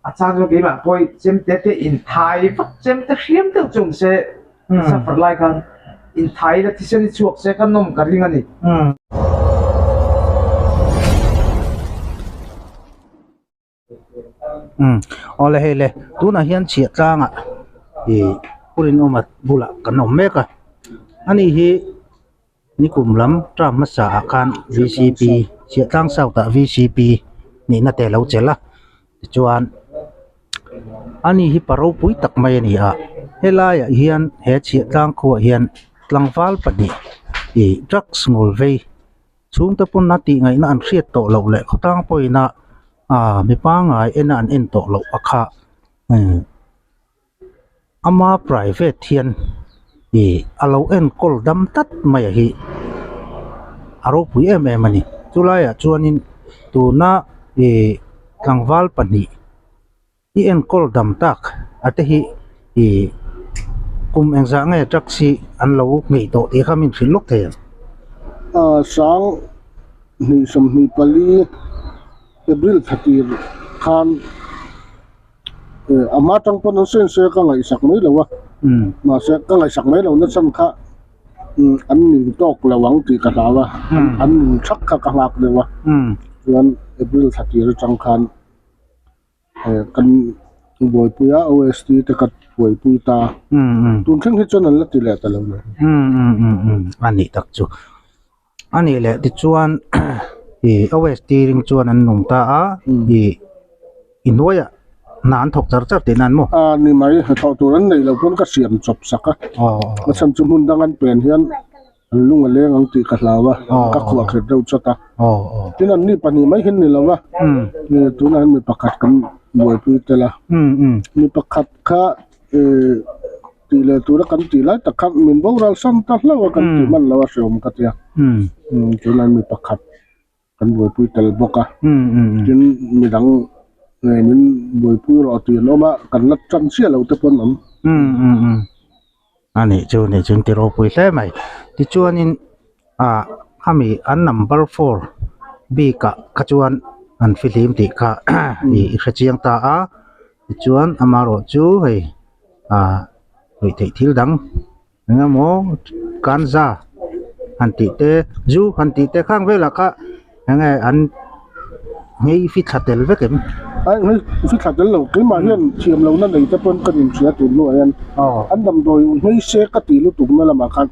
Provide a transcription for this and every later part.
A chang chuan keimah pawh hi chemte te inthai vak chemte hriam deuh chu awm se suffer lai khan inthai ila thisen hi chhuak se ka nawm ka ring a ni. Awle hei le tunah hian chhiah tlangah ih pu Rinawma bulah kan awm mek a ani hi nikum lam term hmasa ah khan V C P chhiah tlang south ah V C P nihna te a lo chelh a tichuan ani hi pa ropui tak mai a ni a helaiah hian he chhiah tlang khuaah hian tlangval pahnih ih drugs ngawl vei. Chhungte pawn a tih ngaihna an hriat tawh loh leh khawtlang pawhin a ah mi pangngai ena an en tawh loh a kha ama private hian ih a lo enkawl dam tlat mai a hi a ropui em em a ni chulaiah chuanin tuna ih tlangval pahnih. I enkawl dam tak a te hi ih kum engzah nge drugs hi an lo nghei tawh tih kha min hrilh lawk thei ang. Sang hnih 24 April thla tir khan ama tang pawn an sawi sawi a ka ngaihsak mai lo a, mahse ka ngaihsak mai lo na chhan kha an ning tawk lo ang tih ka hlau a, an ning thak kha ka nghak deuh a, chuan April thla tir atang khan. Kan buaipui a OST te ka buaipui ta tun thleng hi chuan an la ti leh ta lo le. A nih tak chu a nih leh tichuan ih OST ring chuan an nung ta a ih i hnuaiah hna an thawk char char tihna an maw? A ni mai thawh tur an neih loh pawn ka siam chawp sak a a chhan chu hmun dang an pen hian. An lung a leng ang tih ka hlau a, ka khuah kher deuh chawt a. Tin an ni pahnih mai hian ni lo va, tunah hian mi pakhat kan buaipui tel a. Mi pakhat kha tih leh tura kan tih lai tak kha min boral san ta hlauh a, kan tih hman lo a hreawm ka tia. Tunah hian mi pakhat kan buaipui tel bawk a. Tin midang min buaipui rawh tih an awm a, kan la tan chiah lo te pawh an awm. A nih chu nih chuan ti ropui hle mai tichuanin ah khami an number four bik ah kha chuan an fihlim tih kha ih i hre chiang ta a tichuan amaherawh chu hei ah ruih theih thil dang eng emaw kanza han tih te zu han tih te khang velah kha eng nge an nghei fi thla tel vek em? Ai nghei fi thla tel lo keimah hian thiam lo na nei te pawn ka inhria tun hnuah hian an damdawi nghei se ka tih lutuk na lamah khan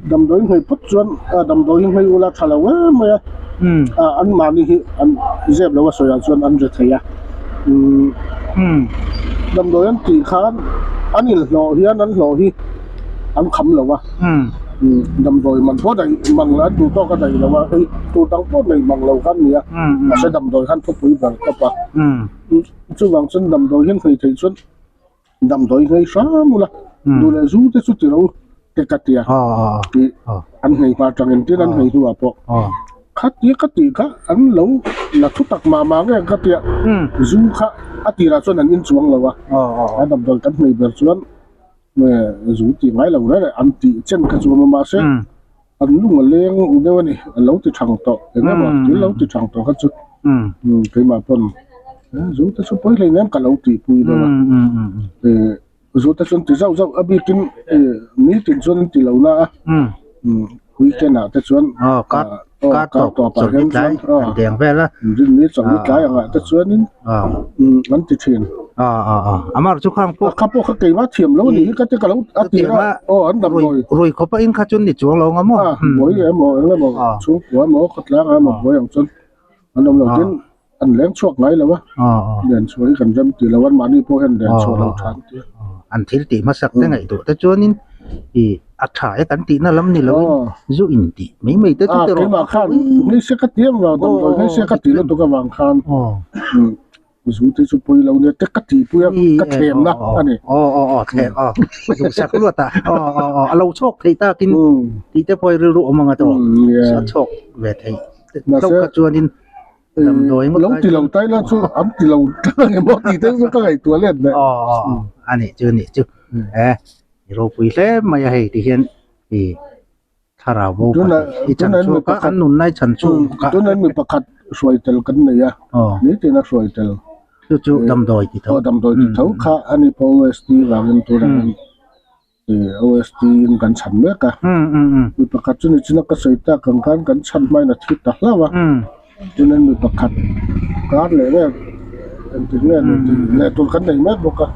damdawi nghei phawt chuan damdawi nghei ula tha lo em mai a an mahni hi an zep lo a sawi ah chuan an re thei a damdawi an tih khan an inhlawh hian an hlawh hi an kham lo a. Damdawi man pawh daih mang lo a duh tawk a daih lo a hei tur dang pawh nei mang lo khan nia mahse damdawi khan thupui ber tawp a chuvang chuan damdawi hian hei theih chuan damdawi nghei hram ula duh leh zu te chu ti lo te ka tia tih an nghei hma atangin tin an nghei hnuah pawh khatia ka tih kha an lo la thu tak mah mah nge ka tia zu kha a tirah chuan an inchuang lo a a damdawi kan nghei ber chuan. Zu tih ngai lo reng reng an tih chen kha chu a awm a mahse an lung a leng deuh a ni a lo ti thang tawh eng emaw thil lo ti thang tawh kha chu keimah pawn zu te chu pawi hleinem ka lo tihpui deuh a zu te chuan ti zauh zauh a bikin nitin chuan an ti lo na a weekend ah te chuan kar tawp ah hian chuan rinni chawlhni tlai ang ah te chuanin an ti thin amar chu khang pawh kha pawh kha keimah thiam lo anih hi ka ti ka lo a tir a aw an damdawi rui khawp a in kha chuan ni chuang lo ang maw buai emaw eng emaw chhungkua emaw khawtlang emaw buai ang chuan an awm lo tin an leng chhuak ngai lo a len chhuah hi kan rem ti lo an mahni pawh hian len chhuah lo tha an ti a an thil tih hmasak te ngaih duh te chuanin ih a tha e kan tihna lam ni lo in zu in tih mai mai te chu tiraw keimah khan hmeichhe ka ti em vang damdawi hmeichhe ka tih lutuk avang khan zu te chu pawi lo nia te ka tih pui a ka thlem na a ni aw aw aw thlem aw duhsak luat a aw aw aw a lo chhawk theih takin tih te pawh rilru awm ang a tawh a chhawk ve theih hlauh kha chuanin damdawi ngawt lo ti lo tai la chu an ti lo tlang emaw tih te chu ka ngaihtuah let leh aw aw aw a nih chu nih chu e ropui hle mai a hei ti hian i thlarau bo i chan chhuak a an nun lai chan chhuak a tunah mi pakhat hruai tel kan nei a nitin a hruai tel. Chu chu damdawi ti tho. Aw damdawi ti tho kha a ni pawh OST vangin tunah hian OST in kan chhan mek a. Mi pakhat chu nichina ka sawi tak ang khan kan chhan hmain a thi ta hlauh a. Chunin mi pakhat kar leh nge engtik nge ni tih leh tur kan nei mek bawk a.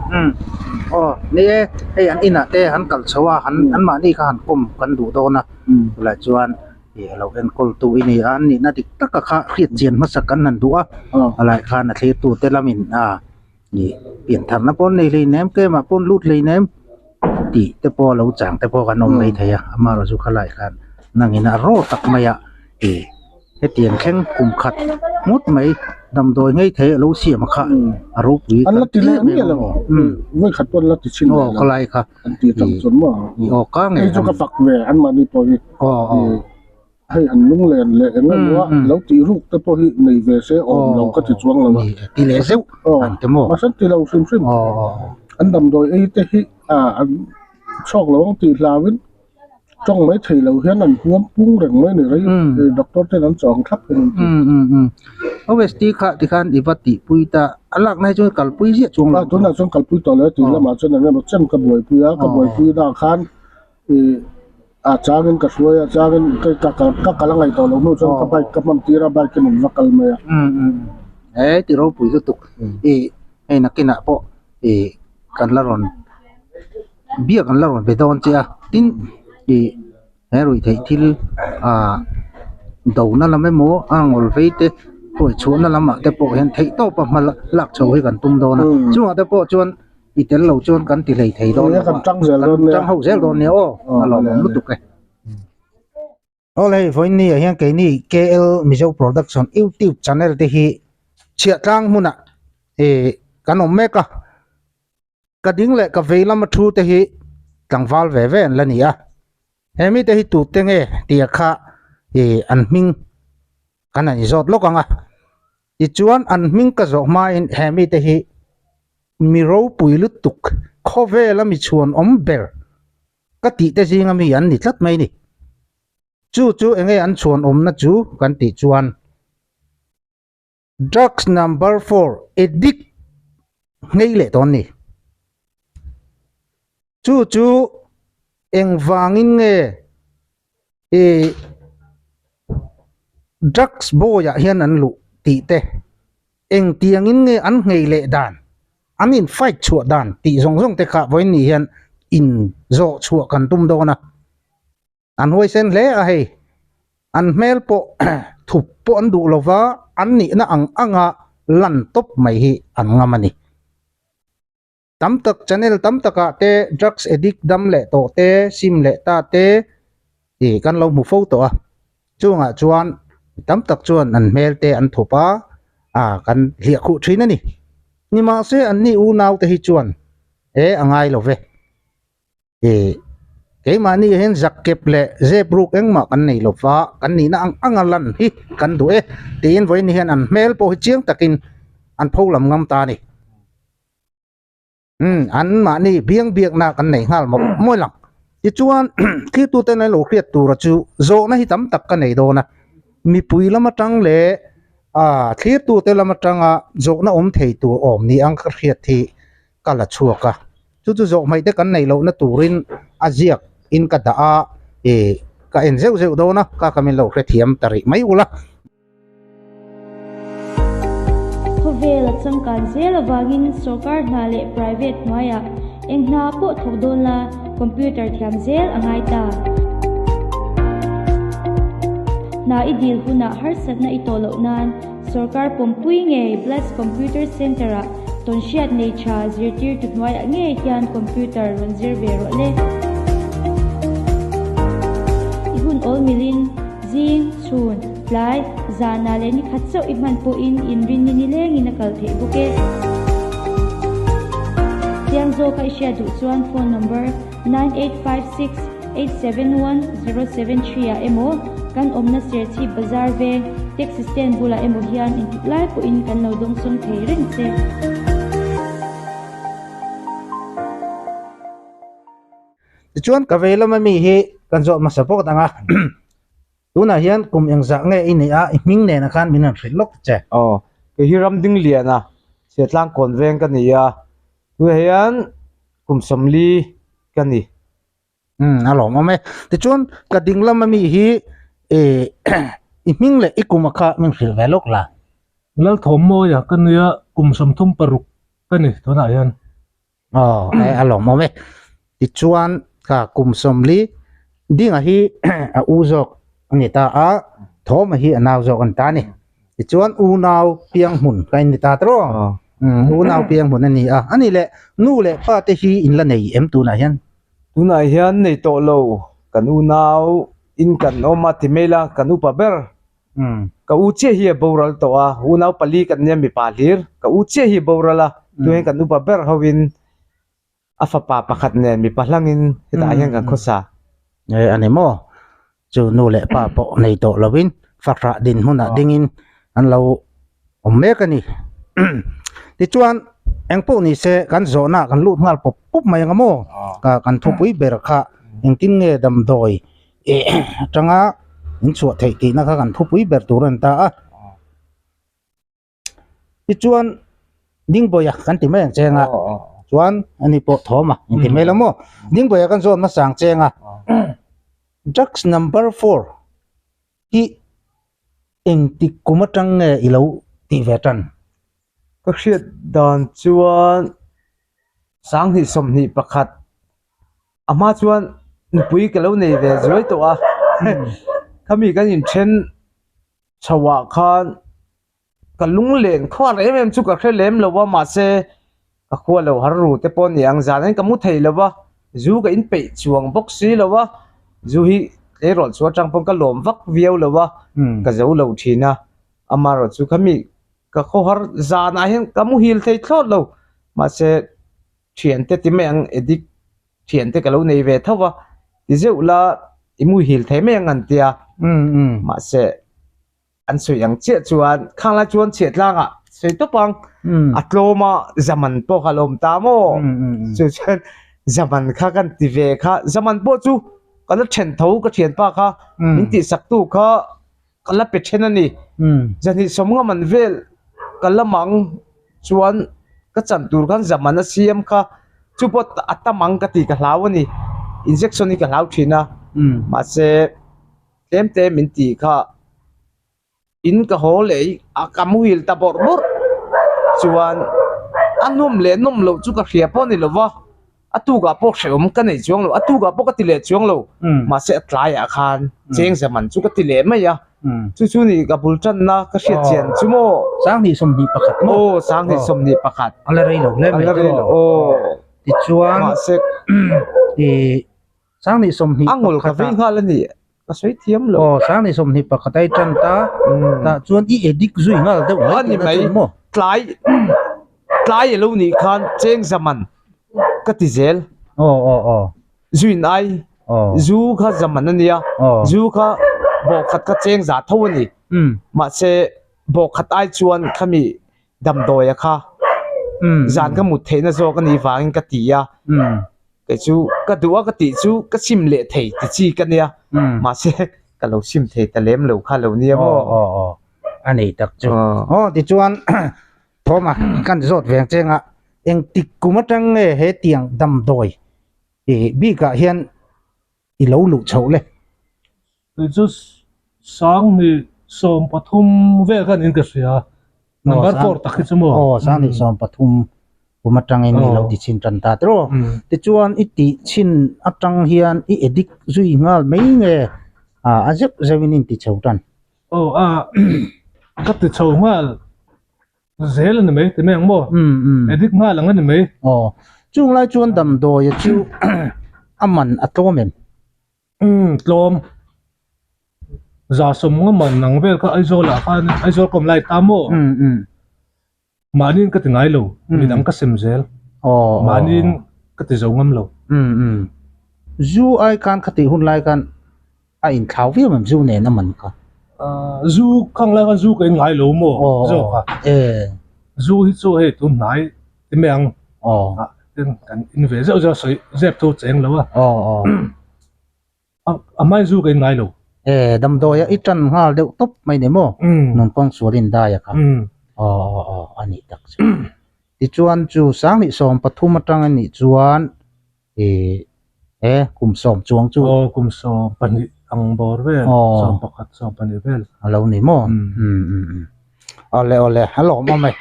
Aw ni e, hei an inah te han kal chho a, han anmahni kha han kawm kan duh dawn a, chulai chuan ih a lo enkawl tu i ni a, an nihna dik taka kha hriat chian hmasa kan han duh a, alai khan a thlirtu te lamin a ih piantharna pawh an nei hleinem kemah pawh an lut hleinem tih te pawh a lo chang te pawh kan awm mai thei a, amaherawhchu khalai khan nangin a raw tak mai a ih. Hetiang thleng kum khat ngawt mai damdawi ngei thei a lo siam a kha a ropui An la ti leh miah lo vawi khat pawh an la ti chhin leh lo khalai kha an ti tang chuan maw i aw ka ngei hei chu ka fak ve an mahni pawh hi hei an lunglen leh eng emaw a lo tih ruk te pawh hi nei ve se awm lo ka ti chuang lo a ti leh zeuh an ti maw mahse an ti lo hrim hrim an damdawi ei te hi an chhawk lo ang tih hlauin Tawng mai thei lo hian an huam pung reng mai ni rei doctor ten an chawng thlap hian an ti. OST kha tikhan i va tihpui ta a lakna hi chuan kalpui ziah chuang lo. Tunah chuan kalpui tawh lo e tih lamah chuan eng emaw chen ka buaipui a, ka buaipui dah khan ih a changin ka hruai a changin ka ka kal a ngaih tawh loh hnu chuan ka bike ka hman tir a bike in an va kal mai a. He ti ropui lutuk ih hei nakinah pawh ih kan la rawn. Biak an la rawn be dawn che a, tin ih he ruih theih thil ah do na lam emaw a ngawl vei te hruai chhuah na lamah te pawh hian theih tawp a hma lak chho hi kan tum dawn a, chungah te pawh chuan i tel lo chuan kan ti hlei thei dawn lo a, kan tang ho zel dawn nia aw a lawmawm lutuk e. Aw le hei vawiin ah hian keini KL Mizo Production YouTube channel te hi chhiahtlang hmunah ih kan awm mek a. Ka ding leh ka vei lama thu te hi tlangval ve ve an la ni a, he mite hi tute nge tia kha ih an hming kan han inzawt lawk ang a, tichuan an hming ka zawh hmain he mite hi mi ropui lutuk khawvela mi chhuan awm ber ka tih te zinga mi an ni tlat mai ni. Chu chu enge an chhuan awmna chu kan tih chuan. Drugs number 4 addict ngei leh dawn ni. Chu chu engvangin nge ih drugs boy ah hian an luh tih te, engtiangin nge an nghei leh dan, an in fight chhuah dan tih zawng zawng te kha vawiin ni hian in zawh chhuah kan tum dawn a. An huaisen hle a hei, an hmel pawh thup pawh an duh lova an nihna ang anga lan tawp mai hi an ngam a ni. Tam tak channel tam takah te drugs addict dam leh tawh te sim leh ta te ih kan lo hmu fo tawh a, chungah chuan tam tak chuan an hmel te an thup a, ah kan hliah khuh thin a ni. Nimahse anni unau te hi chuan e a ngai lo ve. Ih, keimahni hian zakkep leh zep ruk engmah kan nei lo va, kan nihna ang anga lan hi kan duh e tiin vawiin hian an hmel pawh hi chiang takin an pho lam ngam ta a ni. Umm, anmahni biang biakna kan nei nghal mawp mawi lang. Tichuan, thlirtuten an lo hriat tura chu zawhna hi tam tak ka nei dawn a, mipui lam atang leh ah thlirtute lam atanga zawhna awm thei tur awm ni ang ka hriat hi ka la chhuak a, chu chu zawh hmaih te kan neih lohna turin a ziak in ka dah a, ih ka en zeuh zeuh dawn a, ka ka min lo hrethiam ta rih mai ula. Khawvel a changkan zel avangin sawrkar hna leh private hnuaiah eng hna pawh thawk dawn la computer thiam zel a ngai ta. Hna i dil hunah harsatna i tawh loh nan Sorkar pawmpui ngei Bless Computer Centre-ah tawnhriat nei tha zirtirtu hnuaiah ngei hian computer rawn zir ve rawh le. I hun awl milin, zing, chhun, tlai, zanah leh nikhat chauh i hman pawhin inrinni nilengin a kal theih bawk e. Chiang zawka i hriat duh chuan phone number 9856871073 ah emaw kan awmna Serchhip Bazar veng taxi stand bulah emaw hian intik lai pawhin kan lo dawngsawng thei reng che. Tichuan ka vei lama mi hi kan zawh hmasa bawk dang a, tunah hian kum engzah nge i neih a, i hming nena khan min han hrilh lawk ta che. Aw, kei hi Ramdingliana. Chhiahtlang kawn veng ka ni a, tunah hian kum 40 ka ni. Umm a lawmawm e. Tichuan ka ding lam ami hi ih i hming leh i kum a kha min hrilh ve lawk la. Lalthawmmawia ka nia kum 36 ka ni tunah hian. Aw e a lawmawm e. Tichuan ka kum 40 dinga hi a u zawk a ni ta a, Thawma hi a nau zawk a ni ta a ni. Tichuan unau piang hmun ka in ni ta tawh aw. Unau piang hmun a ni a. A nih leh nu leh pa te hi in la nei em tunah hian? Tunah hian nei tawh lo kan unau in kan awm a ti mai la kan upa ber. Ka u chiah hi a boral tawh a, unau pali kan nia mipa hlir. Ka u chiah hi a boral a, tunah hian kan upa ber hoin a fapa pakhat nen mipa hlangin hetah hian kan khawsa. E a ni maw? Chu nu leh pa pawh nei tawh lovin fahrah dinhmunah dingin an lo awm mek a ni. Tichuan engpawh ni se kan zawhna kan lut nghal pawp pawp mai ang a maw? Kan thupui ber kha engtin nge damdawi atanga in chhuah theih tihna kha kan thupui ber tur a ni ta a. Tichuan Dingbawiha kan ti mai ang cheng a, chuan ani pawh thawm a inti mai lo maw? Dingbawiha kan zawn hmasa ang cheng a, drugs number four hi engtik kum atang nge i lo tih ve tan? Ka hriat dan chuan 2021 a hma chuan nupui ka lo nei ve zuai tawh a, khami kan inthen chhoah khan ka lunglen khuar em em chu ka hre lem lo a mahse ka khua lo har ru te pawh a ni ang zan in ka mu thei lo va zu ka in peih chuang bawk si lo a zu hi tleirawl chu atang pawn ka lawm vak viau lo a ka zo lo thin a amaherawh chu khami ka khawhar zanah hian ka muhil thei thlawt lo mahse thiante ti mai ang addict thiante ka lo nei ve tho va ti zeuh la i muhil thei mai ang an tia mahse an sawi ang chiah chuan khang lai chuan chhiah tlangah sawi tawp ang a tlawm a zaman pawh kha a lo awm ta maw chu chuan zaman kha kan ti ve kha zaman pawh chu ka la then tho ka thianpa kha min tihsak tu kha ka la pe then a ni zahnih sawmnga man vel ka la mang chuan ka chan tur khan zaman a siam kha chu pawh a tam ang ka tih ka hlau a ni injection hi ka hlau thin a mahse tlem te min tih kha in ka haw leh a ka muhil ta bawrh bawrh chuan a nawm leh nawm loh chu ka hria pawh a ni lo va a tukah pawh hrehawm ka nei chuang lo a tukah pawh ka ti leh chuang lo mahse a tlaiah khan cheng zaman chu ka ti leh mai a chu chu ni ka bul tanna ka hriat chian chu maw 2021 maw aw 2021 a la rei lo hle mai a la rei lo aw tichuan mahse ih 20 a ngawl ka vei nghal a ni ka sawi thiam lo aw 2021 ai tan ta tah chuan i addict zui nghal deuh mai tihna chu maw tlai tlai alo nih khan cheng zaman ka ti zel aw aw aw zuin ai aw zu kha zaman a nia aw zu kha bawhkhat kha cheng za tho a ni mahse bawhkhat ai chuan khami damdawi a kha zan ka mut theihna zawk a nih vangin ka ti a kei chu ka duh a ka tih chu ka sim leh thei ti chi ka nia mahse ka lo sim thei ta lem lo kha lo nia maw aw aw a nei tak chu aw tichuan thawma kan zawt veng cheng a engtik kum atang nge he tiang damdawi ih bikah hian i lo luh chhoh le. Kei chu 2013 vel khan in ka hria number four tak hi chu maw. Aw 2013 kum atangin i lo ti chhin tan ta tiraw. Tichuan i tih chhin atang hian i addict zui nghal mai nge a zeuh zeuhin in ti chho tan. Aw a ka ti chho nghal zel a ni mai ti mai ang maw addict nghal ang a ni mai. Aw chung lai chuan damdawi chu a man a tlawm em? Umm tlawm za sawm nga man ang vel kha Aizawl ah khan Aizawl ka awm lai ta maw mahniin ka ti ngai lo midang ka sem zel mahniin ka ti zo ngam lo. Umm zu ai khan kha tih hun lai khan a inthlau viau em zu nen a man kha? Zu khang lai khan zu ka in ngai lo maw zawk a zu hi chu hei tun hnai ti mai ang tin kan in ve zeuh zeuh a sawi zep tho cheng lo a a hmai zu ka in ngai lo. E damdawi a i tan nghal deuh tawp mai ni maw nun kawng sual in dai a kha aw aw aw a nih tak chu. Tichuan chu 2013 atang a nih chuan ih he kum sawm chuang chu Aw kum 12 ang bawr vel 11 12 vel a lo ni maw? Umm awle awle a lawmawm e.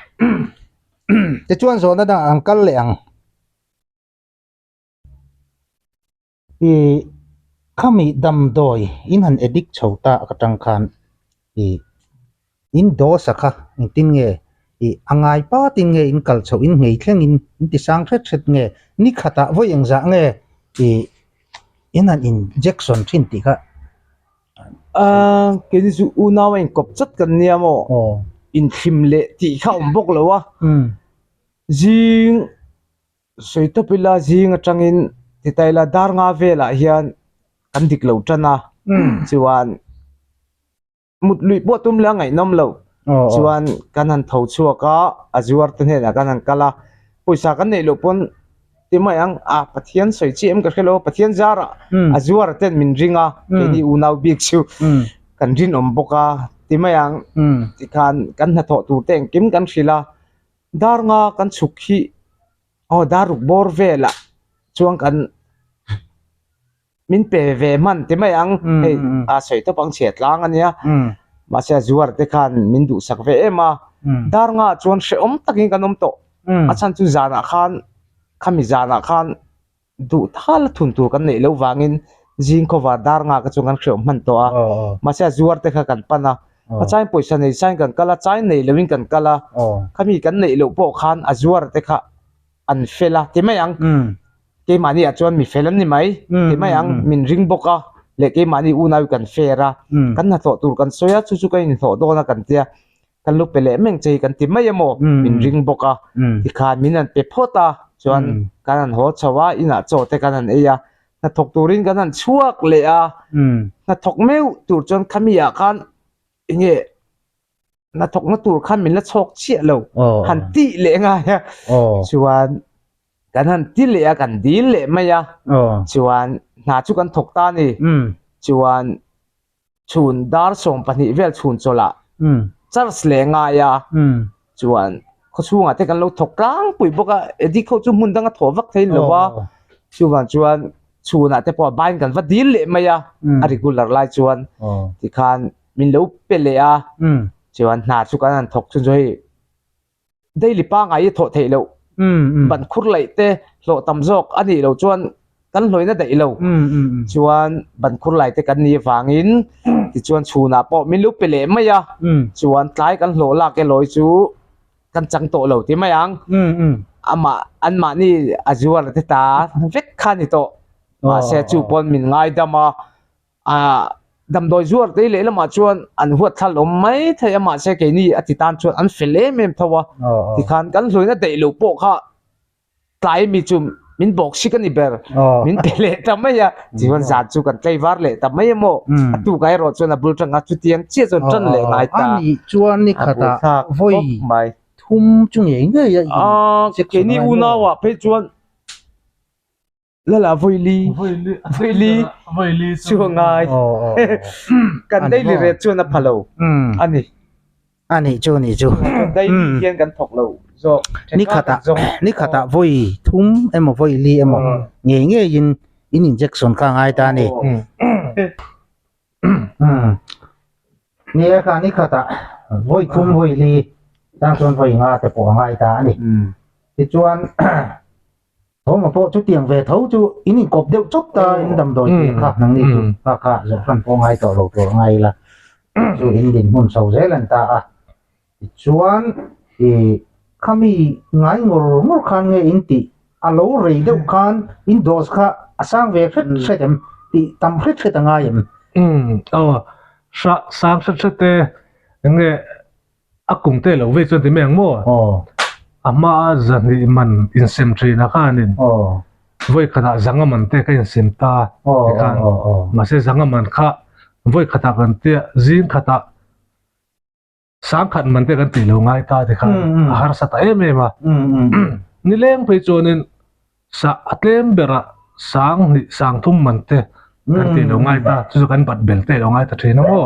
Tichuan zawhna dangah an kal leh ang. Ih khami damdawi in han addict chho ta ka tang khan ih in dose a kha engtin nge ih a ngai patin nge in kal chhoh in nghei thleng in in ti sang hret hret nge ni khatah vawi engzah nge ih in han injection thin tih kha. Aaa keini chu unau a inkawp chat kan nia maw inthlim leh tih kha a awm bawk lo a zing. Sawi tawp ila zing atangin ti ta ila dar nga velah hian kan dik lo tan a chuan mut luih pawh tum leh a ngaihnawm lo chuan kan han tho chhuak a a zuar te hnenah kan han kal a pawisa kan neih loh pawn ti mai ang a Pathian sawi chiah em ka hre lo a Pathian zarah a zuar ten min ring a keini unau bik chu kan rinawm bawk a ti mai ang tikhan kan hnathawh tur te engkim kan hrilh a. Dar nga kan chhuk hi aw dar ruk bawr velah chuan kan min pe ve hman ti mai ang hei a sawi tawp ang chhia tlang a nia mahse a zuar te khan min duhsak ve em a dar nga chuan hrehawm takin kan awm tawh a chhan chu zanah khan khami zanah khan duh thal a thun tur kan neih loh vangin zing khawvar dar nghah ka chuan kan hrehawm hman tawh a mahse a zuar te kha kan pan a a chain pawisa nei sain kan kal a chain nei loin kan kal a khami kan neih loh pawh khan a zuar te kha an fel a ti mai ang keimahni ah chuan mi fel an ni mai ti mai ang min ring bawk a leh keimahni unau kan fair a kan hnathawh tur kan sawi a chu chu ka inhlawh dawn a kan tia kan lu pe leh meng che hi kan ti mai emaw min ring bawk a tikhan min han pe phawt a chuan kan han haw chho a inah chaw te kan han ei a hnathawk turin kan han chhuak leh a hnathawk meuh tur chuan khami ah khan enge hnathawk na tur khan min la chhawk chiah lo han tih leh ngai a chuan kan han ti leh a kan dil leh mai a chuan hna chu kan thawk ta a ni chuan chhun dar 12 vel chhun chawlh ah charge leh ngai a chuan khawchhungah te kan lo thawk tlangpui bawk a addict ho chu hmun danga thawh vak thei lo a chuvang chuan chhunah te pawh a bain kan va dil leh mai a a regular lai chuan tikhan min lo pe leh a chuan hna chu kan han thawk chun chu hei Daily pangngai hi thawh theih loh ban khur laih te hlawh tam zawk a nih loh chuan kan hlawina daih lo chuan ban khur lai te kan nih avangin tichuan chhunah pawh min lo pe leh mai a chuan tlai kan hlawh lak elawi chu kan chang tawh lo ti mai ang amah anmahni a zuar te ta vek kha a ni tawh mahse chu pawn min ngaidam a. Ah damdawi zuar te lehlamah chuan an huat thal awm mai thei a mahse keini a ti tan chuan an fel em em tho a tikhan kan hluina daih loh pawh kha tlai mi chu min bawk sik a ni ber min pe leh ta mai a tichuan zan chu kan tlaivar leh ta mai emaw a tukah erawh chuan a bul tanga chutiang chiah chuan tan leh ngai ta a nih chuan ni khatah vawi mai thum chu ngei ngei a in keini unauah phei chuan Lala Vawili Vawili Vawili chu a ngai kan daily rate chuan a pha lo a ni a nih chu nih chu daily hian kan thawk lo zawk ni khatah ni khatah vawi thum emaw vawi li emaw ngei ngeiin in injection kha a ngai ta a ni ni e kha ni khatah vawi thum vawi li tang chuan vawi nga te pawh a ngai ta a ni tichuan Thawma pawh chutiang ve tho chu in inkawp deuh chawp ta in damdawi tih kha nangni chu kha kha zawhhran pawh ngai tawh lo tur ngai ila chu in dinhmun chho zel an ta a tichuan ih khami ngai ngawr ngawr khan nge in tih a lo rei deuh khan in dose kha a sang ve hret hret em tih tam hret hret a ngai em. Umm aw sang hret hret e enge A kum te lo vei chuan ti mai ang maw? A hmaa zahnih man insem thin a khanin vawi khatah zanga man te ka insem ta ti khan mahse zanga man kha vawi khatah kan tia zing khatah sangkhat man te kan tih lo ngai ta ti khan a harsa ta em em a. Nileng phei chuanin Sa a tlem berah sang hnih sang thum man te kan tih lo ngai ta chu chu kan bat bel te lo ngai ta thin a maw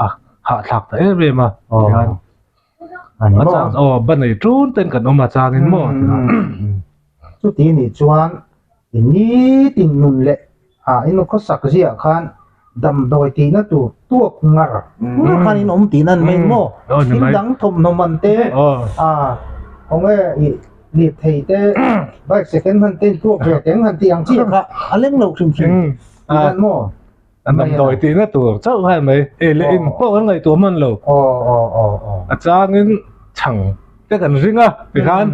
a hahthlak ta em em a tihian. Ani A maw? chang aw ba nei ṭun ten kan awm a changin maw? Chuti nih chuan i nitin nun leh ah in khawsak ziah khan damdawi tihna tur tuak ngar ngar khan in awm tihna an mai maw? Thil dang thawmhnaw man te ah khawnge i lirthei te bike second hand te in tuak ve teng han tih ang chiah kha a leng lo hrim hrim tihna an maw? Damdawi tihna tur chauh khan mai ei leh in pawh kan ngaihtuah hman lo. A changin chhang te kan ring a tikhan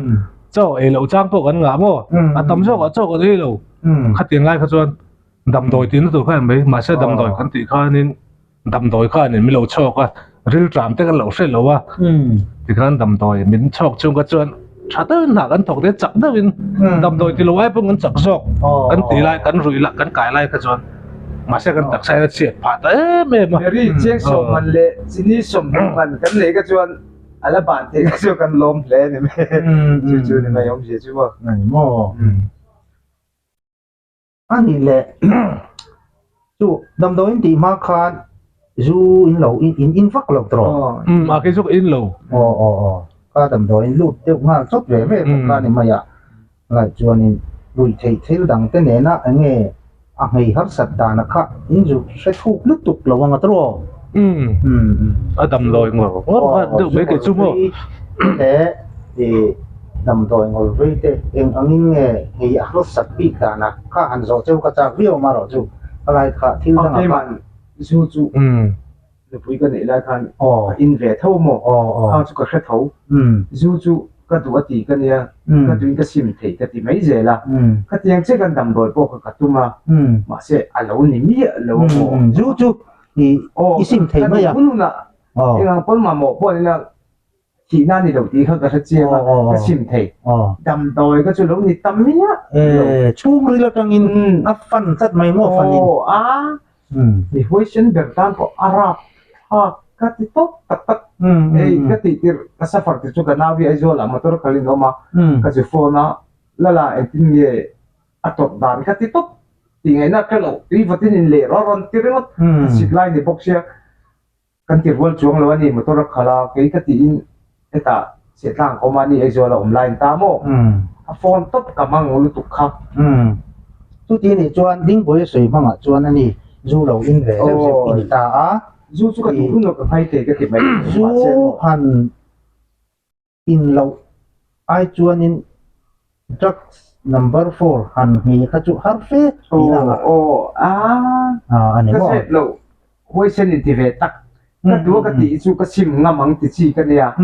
chaw ei loh chang pawh kan ngah maw? A tam zawkah chaw kan ei lo. Khatiang lai kha chuan damdawi tihna tur khan mai mahse damdawi kan tih khanin damdawi khanin min lo chhawk a rilṭam te kan lo hre lo a tikhan damdawi min chhawk chung kha chuan tha deuhin hna kan thawk te chak deuhin damdawi ti lo ai pawh kan chak zawk kan tih lai kan ruih lah kan kai lai kha chuan mahse kan taksa hian a chhiat phah ta em em a. Mary chiang sawmhan leh chini sawmhnih man kan neih kha chuan a la ban theih kha chu kan lawm hle a ni mai chu chu ni mai awmzia chu maw. Ani maw. A nih leh chu damdawiin tih hma khan zu in lo in in vak lo tawh. Umm a kei chu ka in lo. Aw aw aw ka damdawiin lut deuh nghal chawp ve ve bawk kha ni mai a lai chuanin ruih theih thil dang te nena eng nge a nghei harsat dana kha in zu hre thuk lutuk lo ang a tawh. Umm a damdawi ngawr ngawr kha deuh mai kei chu maw. Leh i Damdawi ngawl vei te eng angin nge hei a hlawtsak bik dan a kha han zawh cheu ka chak viau awm erawh chu ka lai kha thil dangah kha. Keimah zu chu nupui ka neih lai khan ka in ve tho maw khang chu ka hre tho zu chu ka duh a ti ka nia ka duhin ka sim thei ka ti mai zel a khatiang che kan damdawi pawh kha ka tum a mahse a lo ni miah lo maw zu chu i sim thei mai a ka duh hun hunah eng ang pawn mamawh pawh nila Thihna a ni lo tih kha ka hre chiang a, ka chim thei. Damdawi kha chu lo ni ta miah lo. Chhungril atangin a fan tlat mai maw fanin. Aw a, mi huaisen ber tan pawh a rap thlak ka ti tawp tak tak. Hei ka tih tirh ka suffer tirh chu ka nau hi Aizawl ah motor khalin a awm a, ka zu phone a, lala engtin nge a tawrh dan ka ti tawp tih ngaihna ka lo tui vatin in leh rawh rawn ti ringawt ka sik lai ni bawk sia. Kan ti rual chuang lo a ni, motor a khalh a, kei ka tiin hetah chhiahtlang ka awm a ni Aizawl a awm lai an ta maw? A phone tawp ka hmang lutuk kha. Chuti nih chuan Dingbawi a sawi hmangah chuan a ni zu lo in ve zeuh zeuh i ni ta a. Zu chu ka duh hun lo ka nghai thei ka ti mai. Zu han in loh ai chuanin drugs number four han nghei kha chu har fe tih ang a. Aw aw a ni ka maw? zep loh huaisen in ti ve tak ka tua ka tih chu ka sim ngam ang ti chi ka nia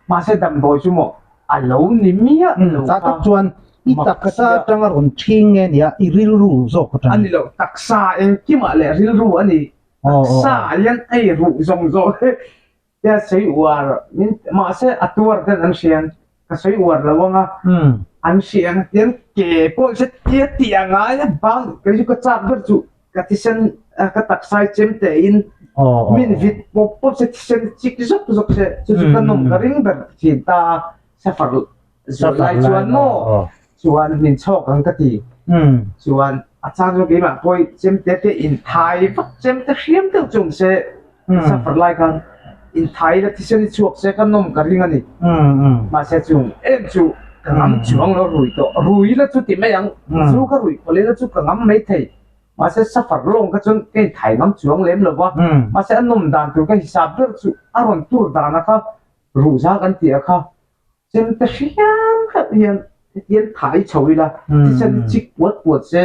mahse damdawi chu maw a lo ni miah lo Tah tak chuan i taksa atanga rawn ṭhing nge nia i rilru zawk atang. A ni lo taksa engkimah leh rilru a ni taksa hian ei ruh zawng zawng hi Tia sawi uar min mahse a tuar ten an hrian ka sawi uar lo anga an hria ang tian ke pawh se tia tih a ngai a bang kei chu ka chak ber chu ka thisen ka taksai chem te in min vit pawp pawp se thisen chik zawk zawk se chu chu ka nawm ka ring ber thin ta a safar zual lai chuan maw chuan min chhawk ang ka ti chuan a chang chu keimah pawh chemte te inthai vak chemte hriam deuh chu awm se suffer lai khan inthai la thisen hi chhuak se ka nawm ka ring a ni mahse chung em chu ka ngam chuang lo rui tawh rui la chu ti mai ang chu ka rui khawlh ila chu ka ngam mai thei mahse suffer lawng kha chuan ka inthai ngam chuang lem lo va mahse a nawm dan tur ka hisap ber chu a rawn tur dana kha ruhza kan tih a kha Chemte hriam hlauh hian hetiang thai chho ila thisen hi chik puat puat se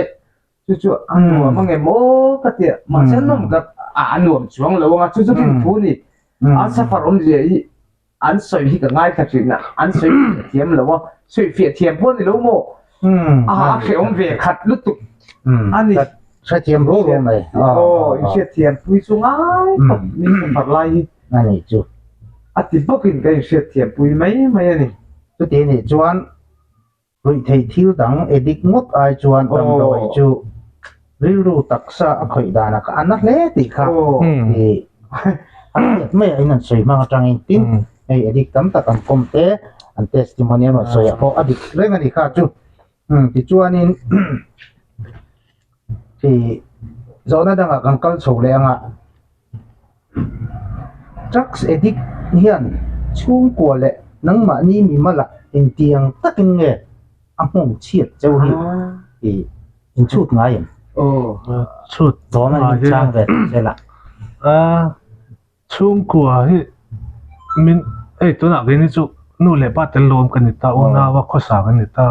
chu chu a nuam ang em aw ka ti a mahse a nawm ka a nuam chuang lo ang a chu chu rin thu a ni a safar awmzia hi an sawi hi ka ngaithla thin a an sawi fiah thiam lo a sawi fiah thiam pawh a ni lo maw a hrehawm ve khat lutuk a ni. Hrethiam rual rual mai. Aw i hriatthiam pui chu ngai khawp min safar lai hi. A nih chu. A ti bawkin ka inhriatthiam pui mai mai a ni. Chuti nih chuan ruihtheih thil dang addict ngawt ai chuan damdawi chu rilru taksa a khawih danah kha a na hle tih kha i a hriat mai a in an sawi hmang atangin tin hei addict tam tak an kawm te an testimony an rawn sawi ah pawh a dik reng a ni kha chu. Tichuanin i zawhna dangah kan kal chho leh ang a, drugs addict hian Chhungkua leh nangmahni mimal ah engtiang takin nge a nghawng chhiat cheu hi i inchhut ngai em? Chhut Dawn a ni chang ve tawh zel a. Chhungkua hi min hei tunah keini chu nu leh pa tel lawm ka ni ta, unau a khawsa ka ni ta.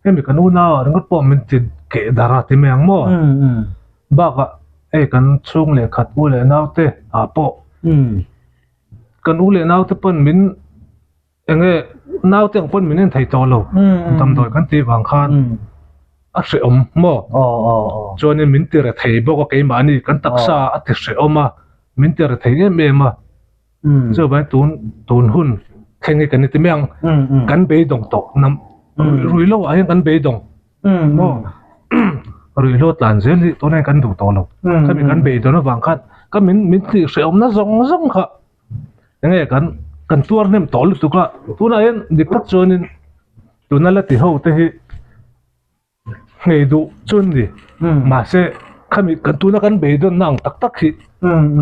Hemi kan unau ah ringawt pawh min ti keh darh a ti mai ang maw? Bakah hei kan chhung leh khat u leh nau te ah pawh kan u leh nau te pawn min Enge naute ang pawn min en thei tawh lo damdawi kan tih vang khan a hrehawm maw chuanin min ti re thei bawk a keimahni kan taksa a ti hrehawm a min ti re thei em em a chuvangin tun tun hun thleng hi kan ni ti mai ang kan beidawng tawh nam ruihhlo ah hian kan beidawng maw ruihhlo tlan zel hi tunah hian kan duh tawh lo khami kan beidawn avang khan ka min min tih hrehawmna zawng zawng kha. Enge kan kan tuar hnem tawh lutuk a, tunah hian dik tak chuanin tuna la ti ho te hi nghei duh chu an ni mahse khami kan tuna kan beidawnna ang tak tak hi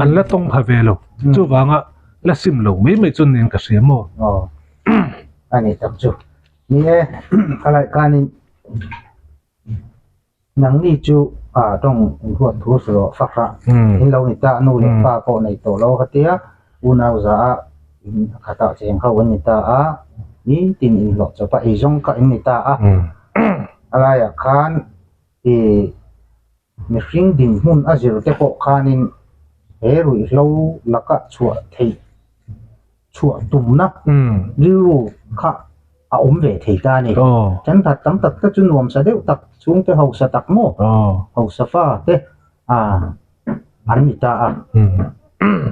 an la tawng pha ve lo chuvanga la sim lo mai mai chu niin ka hria maw. Aw a ni tak chu ni e khalai khanin. Nangni chu ah tawng inhuat thu sawi fak a, in lo ni ta nu leh pa pawh nei tawh lo khatia unau za a in khat ah cheng ho an ni ta a, nitin inhlawh chawp a eizawng kha in ni ta a, a laiah khan ih mihring dinhmun a zir te pawh khanin he ruihhlo laka chhuah theih chhuah tumna rilru kha a awm ve thei ta a ni. Thenkhat tam tak te chu nuamsa deuh tak chhungte hausa tak maw hausa fa te an ni ta a.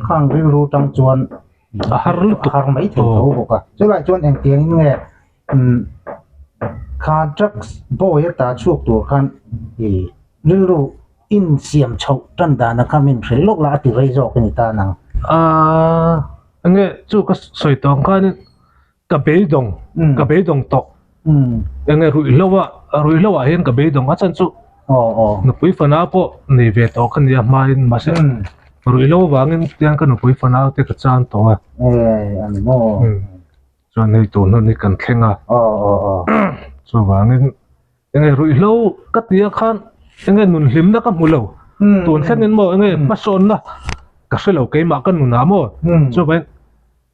Khang rilru tang chuan a har lutuk a har mai thei tho bawk a. Chulai chuan engtiangin nge kha drugs bawi a ta chhuak tur khan rilru insiam chhoh tan dana kha min hrilh lawk la a ti rei zawk a ni ta nang. Enge chu ka sawi tawh ang khanin ka beidawng ka beidawng tawh enge ruihhlo a ruihhlo ah hian ka beidawng a chan chu nupui fana pawh nei ve tawh ka nia hmain mahse ruihhlo avangin tiang ka nupui fana te ka chan tawh a chuan hei tun hun hi kan thleng a chuvangin enge ruihhlo ka tia khan enge nun hlimna ka hmu lo tun thlengin maw enge hmasawnna ka hrelo keimah ka nunah maw chuvangin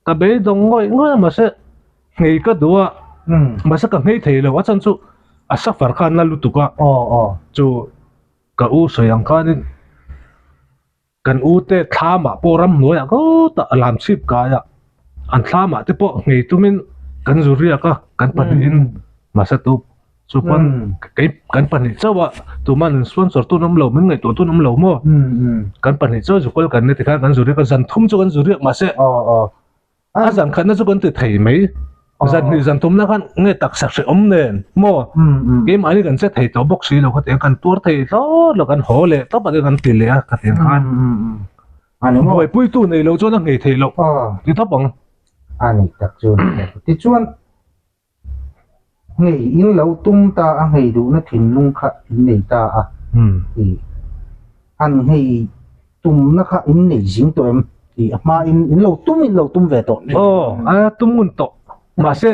Ka beidawng ngawih ngawih a mahse nghei ka duh a mahse ka nghei thei lo a chhan chu a suffer khan la lutuk a chu ka u sawi ang khanin kan u te thlamah pawh ramhnuaiah kawtah a lam chhip kai a an thlamah te pawh nghei tumin kan zu riak a kan pahnihin mahse tu Chu pawn kei kan pahnih chauh a tuman sponsor tu an awm lo min ngaihtuah tu an awm lo maw kan pahnih chauh zukal kan ni tikhan kan zu riak a zan thum chu kan zu riak mahse a zan khatna chu kan ti thei mai zan hnih zan thumna khan nge taksa hrehawm nen maw keimahni kan che thei tawh bawk si lo khatiang kan tuar thei hlawt lo kan haw leh tawp a kan ti leh a khatiang khan buaipuitu nei lo chuan a nghei theih loh ti tawp ang. A ni tak chu tichuan. Nghei in lo tum ta a nghei duhna thinlung kha in nei ta a tih an nghei tumna kha in nei zing tawh em tih a hma in in lo tum in lo tum ve tawh. Aw a tum ngun tawh mahse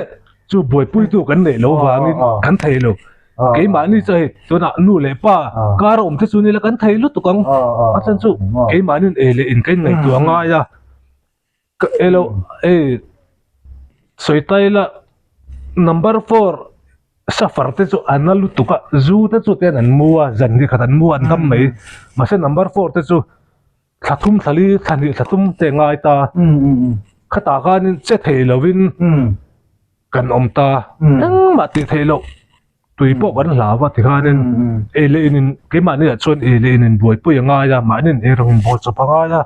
chu buaipuitu kan neih loh vangin kan thei lo keimahni chu hei tunah nu leh pa kar a awm te chu nila kan thei lutuk ang a chhan chu keimahniin ei leh in ka inngaihtuah ngai a. Ka elo hei sawi ta ila number four suffer te chu an la lutuk a zu te chu ten an mu a zan hi khat an mu a an dam mai mahse number four te chu thla thum thla li thla hnih thla thum te ngai ta khatah khanin che thei lovin kan awm ta engmah tih theih loh tui pawh kan hlau a tikhanin ei leh in in keimahni ah chuan ei leh in in buaipui a ngai a mahni in eirawng in bawl chawp a ngai a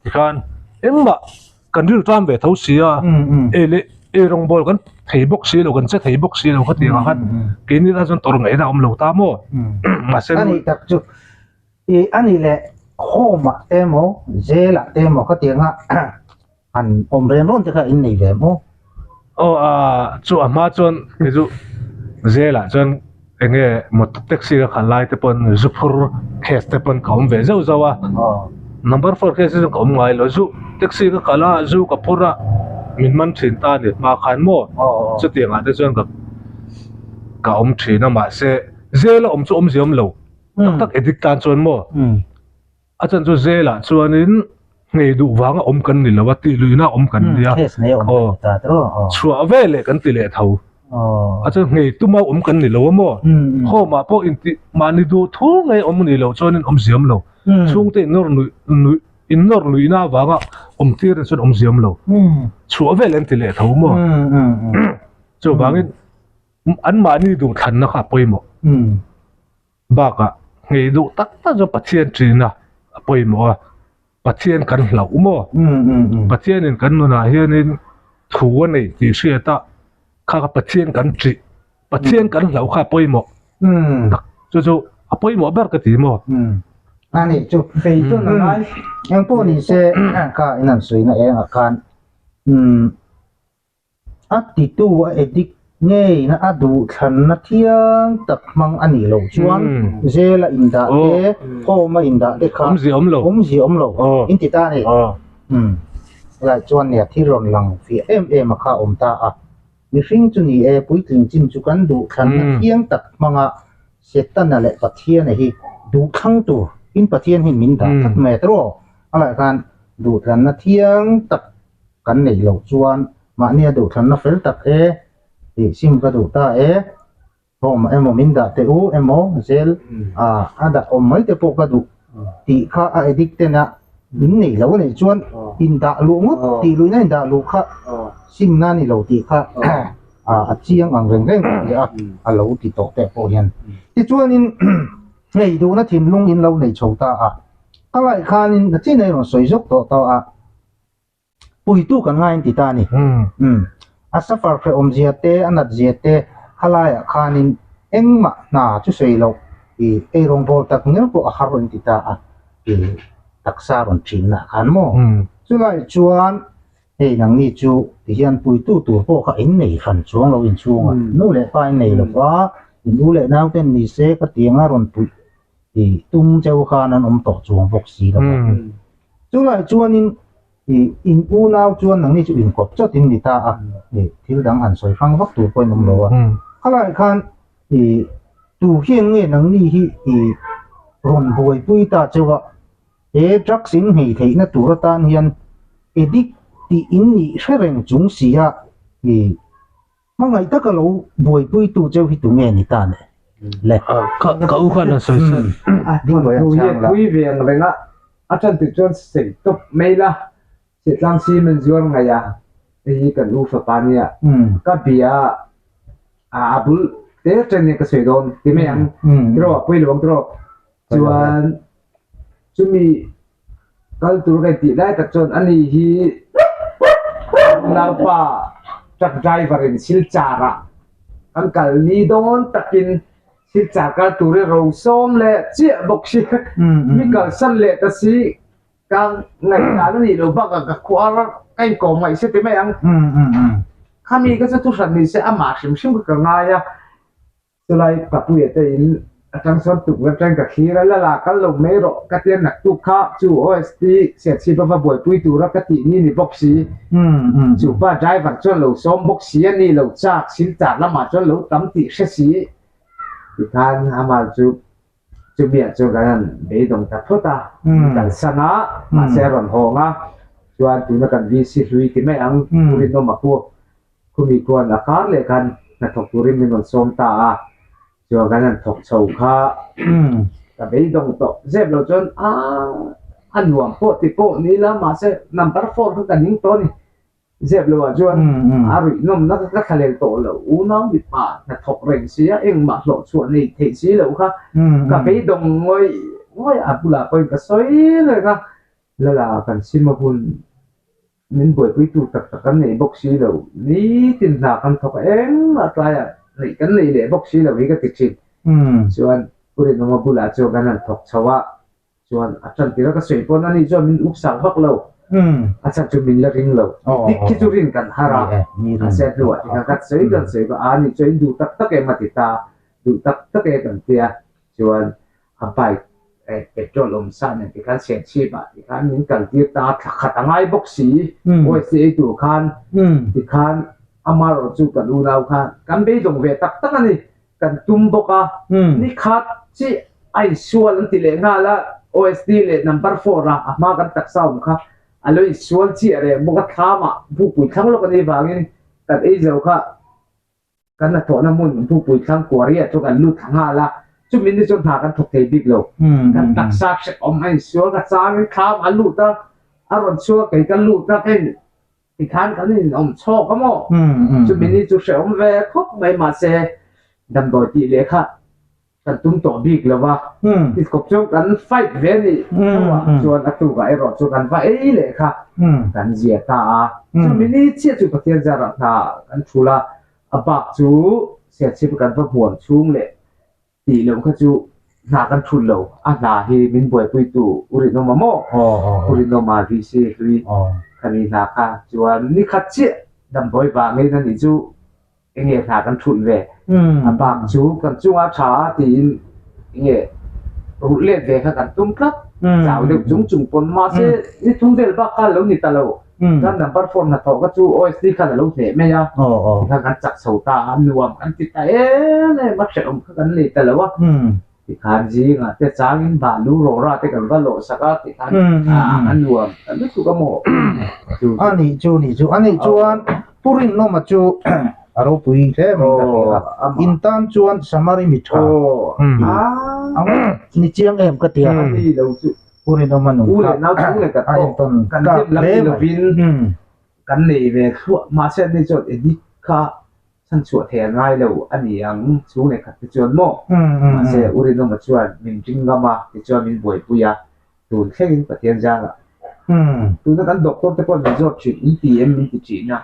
tikhan engmah kan rilru tan ve tho si a ei leh eirawng bawl kan thei bawk si lo kan che thei bawk si lo khatiang ah khan keini tan chuan tawrh ngaihna a awm lo ta maw mahse a nih tak chu ih a nih leh home ah te emaw jail ah te emaw khatiang a An awm reng rawn te kha in nei ve maw? Aw a chu a hma chuan kei chu Zelah chuan eng nge motor taxi ka khalh lai te pawn zu phur case te pawn ka awm ve zauh zauh a, number four case hi chu ka awm ngai lo zu taxi ka khalh a zu ka phur a Min man thin ta a ni hma khan maw? Chutiang ah te chuan ka ka awm thin a mahse zel a awm chu awmzia awm lo tak tak addict tan chuan maw? A chan chu zel ah chuanin nghei duh vanga awm kan ni lo a tih luihna awm kan nia. Chhuah ve leh kan ti leh tho. A chuan nghei tuma awm kan ni lo a maw? Home ah pawh intih mahni duh thu ngei awm ni lo chuanin awmzia awm lo. Chhungte in nawr nuih nuih in nawr luihna avanga awm tir te chuan awmzia awm lo. Chhuah vel an ti leh tho maw? Chuvangin anmahni duh thlanna kha a pawimawh. Bakah nghei duh tak tak chu Pathian ṭina a pawimawh a, Pathian kan hlauh maw? Pathianin kan nunah hianin thu a nei tih hriat a, kha kha Pathian kan ṭih, Pathian kan hlauh kha a pawimawh tak chu chu a pawimawh ber ka ti maw? A nih chu, eng pawh ni se kha in han sawi na engah khan A titu a addict ngeina a duhthlanna thiang tak hmang a nih loh chuan jail a indah te, home a indah te kha awmzia awm lo in ti ta a ni. Helai chuan nia thil rawn lang fiah em em a kha a awm ta a. Mihring chu ni e, puitling chin chu kan duhthlanna thiang tak hmanga Setana leh Pathiana hi duhthlang tur in Pathian hian min dah tlat mai a tiraw? Helai khan duhthlanna thiang tak kan neih loh chuan mahnia duhthlanna fel tak e tih sim ka duh ta e, home emaw min dah teh u emaw zel a a dah awm mai te pawh ka duh tih kha a addict ten a min neih loh a nih chuan indah luh ngawt tih luihna indah luh kha simna a ni lo tih kha a chiang ang reng reng ka ti a, a lo ti tawh teh pawh hian. Tichuanin hei duhna thinlung in lo nei chho ta a, ka ngaih khanin a chin a rawn sawi zawk tawh tawh a. Puitu kan ngai an ti ta a ni. Umm. A suffer hrehawm zia te, a nat zia te khalaiah khanin engmah hna chu sawi loh i eirawngbawl tak ngial pawh a har an ti ta a, i taksa rawn thinna khan maw? Chulai chuan hei nangni chu tihian puitu tur pawh kha in nei hran chuang lo inchhunga nu leh pa in nei lova, in u leh nau ten ni se ka tianga rawn puih i tum cheu khan an awm tawh chuang bawk si lo va. Chulai chuanin i in unau chuan nangni chu inkawp chawt in ni ta a, i thil dang han sawi hrang vak tur pawh in awm lo a. Khalai khan i tu hian nge nangni hi i rawn buaipui ta cheu a, he drugs in nghei theihna tur atan hian addict tih in nih hre reng chung si a, i Hmangaih taka lo buaipuitu cheu hi tunge ni ta le? Le. Ka ka u khan a sawi sawi. A thawnthu hi a pui ve ang reng a, a tan tir chuan sei tawp mai la, Sihtlang cement zuar ngaih a, hei hi kan u fapa nia, ka bia a a bul te chen nia ka sawi dawn ti mai ang tiraw a pui lo ang tiraw chuan chumi Kal tur ka intih lai tak chuan ani hi naupa truck driver in Silchar ah kan kal ni dawn takin Silchar kal turin ro sawm leh chiah bawk si mi kalsan leh ta si ka ngaihdan a nih loh bakah ka khuar ka inkawm ngaih se ti mai ang khami ka chu thuhran ni se amah hrim hrim kha ka ngai a. Chulai Papuia te in atang sawn tukverh atangin ka thlir a, Lala kal lo mai rawh ka tia naktuk kha chu OST Serchhip ava buaipui tura ka tih ni ni bawk si. Chu pa driver chuan lo sawm bawk si a ni lo chak silchar lamah chuan lo tam tih hre si. Tikhan amah chu chumiah chuan kan han beidawng ta phawt a, min kalsan a, mahse a rawn hawng a, chuan tuna kan VC hlui ti mai ang, Pu Rinawma pawh Khumi khuan a kar leh khan hnathawk turin min rawn sawm ta a, chuan kan han thawk chho kha ka beidawng tawh zep lo chuan a a nuam pawh ti pawh ni la mahse number four kha ka ning tawh a ni zep lo ah chuan a ruih nawmna kha ka thlalel tawh lo unau mipa hnathawk reng si a engmah hlawh chhuah nei theih si loh kha ka beidawng ngawih ngawih a bulah pawhin ka sawi reng a lala kan sim a hun. Min buaipuitu tak tak kan nei bawk si lo, nitin hna kan thawk a, engmah tlaiah neih kan nei leh bawk si lo hi ka ti thin. Chuan Pu Rinawma bulah chuan kan han thawk chho a, chuan a tan tir a ka sawi pawn ani chuan min up sak vak lo, a chhan chu min la ring lo, dik khi chu rin kan har a, a se hnuah tikhan kan sawi kan sawi ka a ni chuan in duh tak tak em a ti ta, duh tak tak e kan tia, chuan a bike. Petrol awm sa nen tikhan Serchhip ah tikhan min kal tir ta a, thla khat a ngai bawk si, OST ei tur khan tikhan amaherawh chu kan unau khan kan beidawng ve tak tak a ni, kan tum bawk a, nikhat chiah a insual an ti leh nghal a, OST leh number four a a hma kan taksa awm kha a lo insual chiah reng bawk a, thlam ah bukpui thlang lawk a nih vangin kan ei zo kha. Kan hnathawhna hmun Bupui thlang Kuaria chu kan lut thla nghal a, chumi ni chuan hna kan thawk thei bik lo. Kan taksa hrehawm a insual ka changin thlam a lut a, a rawn chhuak kei ka lut a, ka in tikhan kan inawm chhawk a maw? Chumi ni chu hrehawm ve khawp mai mahse damdawi tih leh kha kan tum tawh bik lo va, tikhawp chuan kan fight ve a nih tho ah chuan a tukah erawh chu kan va ei leh kha kan zia ta a, chumi ni chiah chu Pathian zarah hna kan thul a, a bak chu Serchhip kan va hmuam chhung leh tih loh kha chu hna kan thul lo, a hna hi min buaipuitu U Rinawma maw? U Rinawma VC hlui khami hna kha chuan ni khat chiah damdawi vangin a nih chu. Enge hna kan thulh ve? A bak chu kan chunga tha a tiin enge rulh let ve kha kan tum tlat. Chau deuh chung chung pawn mahse ni thum vel bak kha lo ni ta lo. Kan number four hnathawh kha chu OSD khan a lo hneh mai a. Tikhan kan chak chho ta a, nuam kan ti ta em em a, hrehawm kha kan nei ta lo a. Tikhan zingah te changin balu rawra te kan va lawh sak a tikhan a nuam ta lutuk a maw? A nih chu nih chu a nih chuan Pu Rinnawma chu a ropui hle mai ka hria a, in tan chuan Samari mi tha ni chiang em ka tia Pu Rinnawma nun kha a entawn tlak hle mai. Kan nei ve thluah mahse ani chuan edit kha chhanchhuah thei a ngai lo a ni ang chhung leh khat te chuan maw? Mahse U Rinawma chuan min ring ngam a tichuan min buaipui a, tun thlengin Pathian zarah tuna kan doctor te pawh min zawt thin in ti em min ti thin a,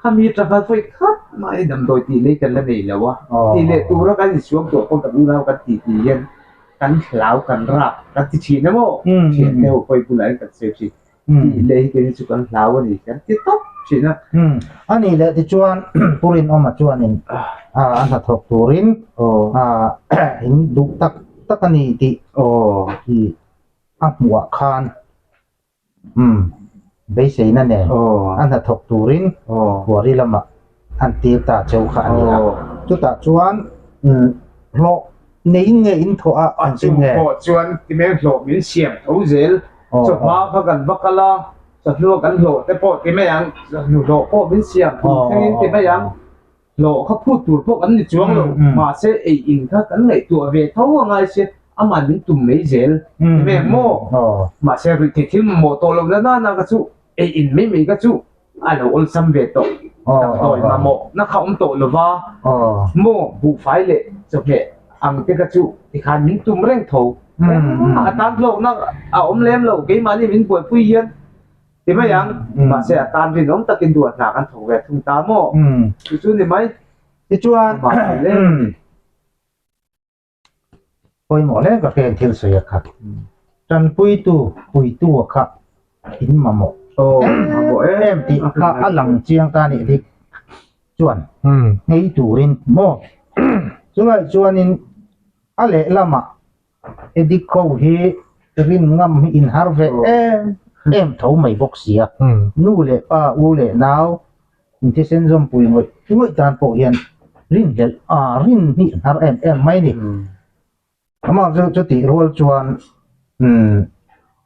khami atanga vawi khat mahni damdawi tih lei kan la nei lo a, tih leh tura kan insuam tawh pawh kan unau kan tih tih hian kan hlau kan rap kan ti thin a maw? Thian te ho pawh i bulah hian kan sawi thin. Tih leh hi keini chu kan hlau a ni kan ti tawp thin a. A nih leh tichuan Pu Rinawma chuanin a hnathawk turin in duh tak tak a ni tih hi a hmuhah khan beiseina nen a hnathawk turin Buari lamah an tir ta cheu kha a ni a. Chutah chuan hlawh neiin nge in thawh a an chu pawh chuan timeng hlawh min siam tho zel chawhma kha kan va kal a chawhnu kan hlawh te pawh ti mai ang chawhnu hlawh pawh min siam tun thlengin ti mai ang hlawh kha phut tur pawh kan ni chuang lo mahse ei in kha kan ngaihtuah ve tho a ngai sia aman min tum mai zel ti mai ang maw mahse ruihtheih thil mamawh tawh lo la nana ka chu ei in mai mai ka chu a lo awlsam ve tawh damdawi mamawh na kha awm tawh lova maw buhfai leh chawhmeh ang te kha chu tikhan min tum reng tho a tan hlawkna a awm lem lo keimahni min buaipui hian ti mai ang mahse a tan rinawm takin duah hna kan thawk ve thung ta maw chu chu ni mai tichuan Pawimawh hle ka hriat thil sawi a kha. Tanpuitu, puitu a kha in mamawh em tih kha a lang chiang ta nih dik chuan nghei turin maw? Chulai chuanin a lehlamah Edik ho hi rin ngam hi inhar ve em em tho mai bawk sia. Nu leh pa, u leh nau Inthisen zawmpui ngawih ngawih tan pawh hian rinhlelh a rin hi a hnar em em mai a ni. Amah chu chutih rual chuan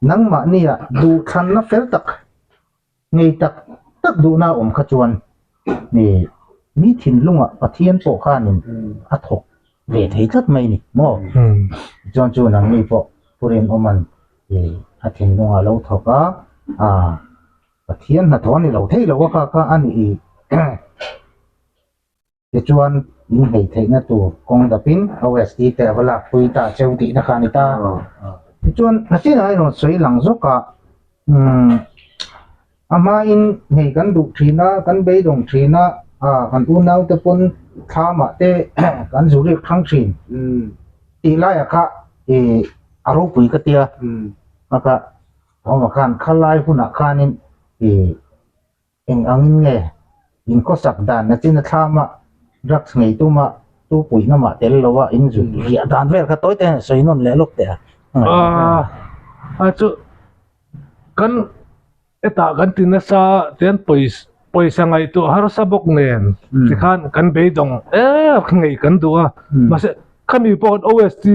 nangmahnia duhthlanna fel tak, ngei tak tak duhna a awm kha chuan mi thinlungah Pathian pawh khanin a thawk ve thei tlat mai a ni maw? Tichuan chu nangni pawh Pu Rinawma'n a thinlungah a lo thawk a, Pathian hnathawh a ni lo thei lo a kha kha a nih i tichuan in hei theihna tur kawng dapin OST te a va lakpui ta cheu tihna kha a ni ta. Tichuan nachinah erawh sawi lang zawk a umm a hmain hei kan duh thin a kan beidawng thin a kan unaute pawn thlamah te kan zu riak thang thin tih laiah kha ih a ropui ka tia a kha. Awma khan khalai hunah khanin ih eng angin nge in khawsak dan na chin a thlama drugs ngei tuma tu puihna mah tel lo a in zut riah dan vel kha tawi te hian sawi nawn leh lawk teh a. A chu kan hetah kan ti nasa tian pawisa ngaihtuah harsa bawk nen tikhan kan beidawng em ngei kan duh a mahse khami pawh kan OST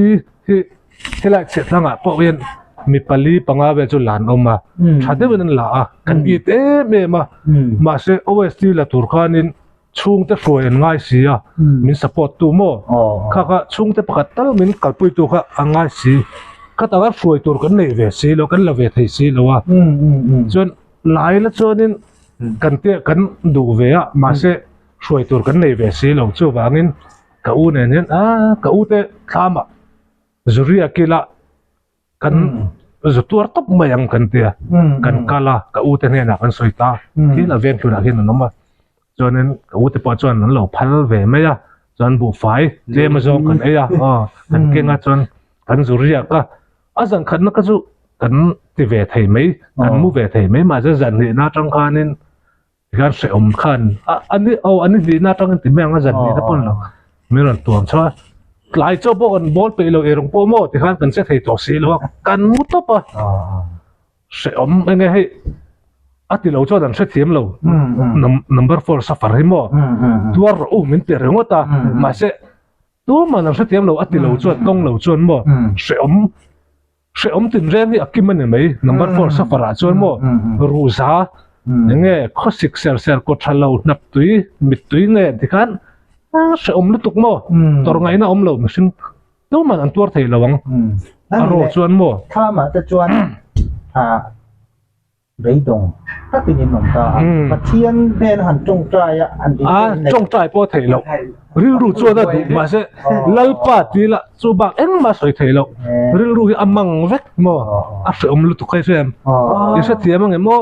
hi helai chhiahtlang ah pawh hian mi pali panga vel chu la an awm a tha deuhin an la a kan it em em a mahse OST la tur khanin chhungte hruai an ngai si a min support tu maw kha kha chhungte pakhat tal min kalpui tu kha a ngai si kha taka hruai tur kan nei ve si lo kan la ve thei si lo a chuan lai la chuanin kan te kan duh ve a mahse hruai tur kan nei ve si lo chuvangin ka u nen hian a ka u te thlamah Zuria kila kan zu tuar tawp mai ang kan tia kan kal a ka u te hnenah kan sawi ta thil a veng hlunah hian an awm a chuanin ka u te pawh chuan an lo phal ve mai a chuan buhfai tlem a zawng kan ei a aw kan keng a chuan kan zu riak a a zan khatna ka chu kan ti ve thei mai kan mu ve thei mai mahse zan hnihna atang khanin Tikhan hrehawm khan a ani aw ani hlihna atangin ti mai ang a zan hlihna pawh ni lo min rawn tuam chho a tlai chaw pawh kan bawl peih lo erawng pawh maw tikhan kan che thei tawh si lo a kan mu tawp a hrehawm eng nge hei a ti lo chuan an hrethiam lo number four safar hi maw tuar rawh u min ti ringawt a mahse tuman an hrethiam lo a ti lo chuan tawng lo chuan maw hrehawm Hrehawm tinreng hi a kim a ni mai, number four safar ah chuan maw ruhza enge khawsik ser ser kaw tha lo hnap tui mit tui nge tikhan hrehawm lutuk maw tawrh ngaihna awm lo mihring tuman an tuar thei lo ang a raw chuan maw. Thlamah te chuan Beidawng takin in awm ta a, Pathian hnen han tawngtai a, han dil A, tawngtai pawh a theih loh. Rilru chuan a duh mahse Lalpa ti ila chu bak engmah sawi theih loh. Rilru hi a mang vek maw? A hrehawm lutuk hei hriam. I hrethiam ange maw?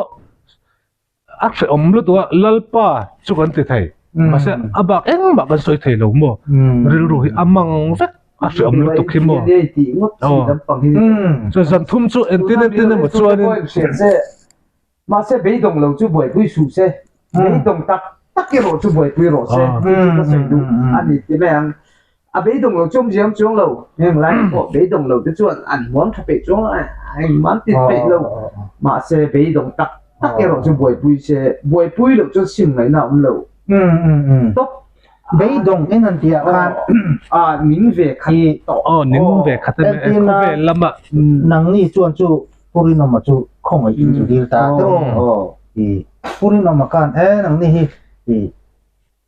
A hrehawm lutuk a, Lalpa chu kan ti thei. Mahse a bak engmah kan sawi thei lo maw? Rilru hi a mang vek. A hreawm lutuk hi maw? Chuan zan thum chu entin entin emaw chuanin. Mahse beidawng lo chu buaipui suh se, beidawng tak tak erawh chu buaipui rawh se tih chu ka sawi duh a ni ti mai ang. A beidawng lo chu awmzia awm chuang lo, heng lai pawh beidawng lo te chuan an hmuam tha peih chuang a, engmah an ti peih lo. Mahse beidawng tak tak erawh chu buaipui se, buaipui loh chuan sim ngaihna a awm lo tawp. Beidawng eng an tih ah khan a ning ve khat tawh. Aw ning ve khat a ni khawvel lama. Nangni chuan chu Pu Rinawma chu khawngaih in chu dil ta teuh aw. Pu Rinawma khan e nangni hi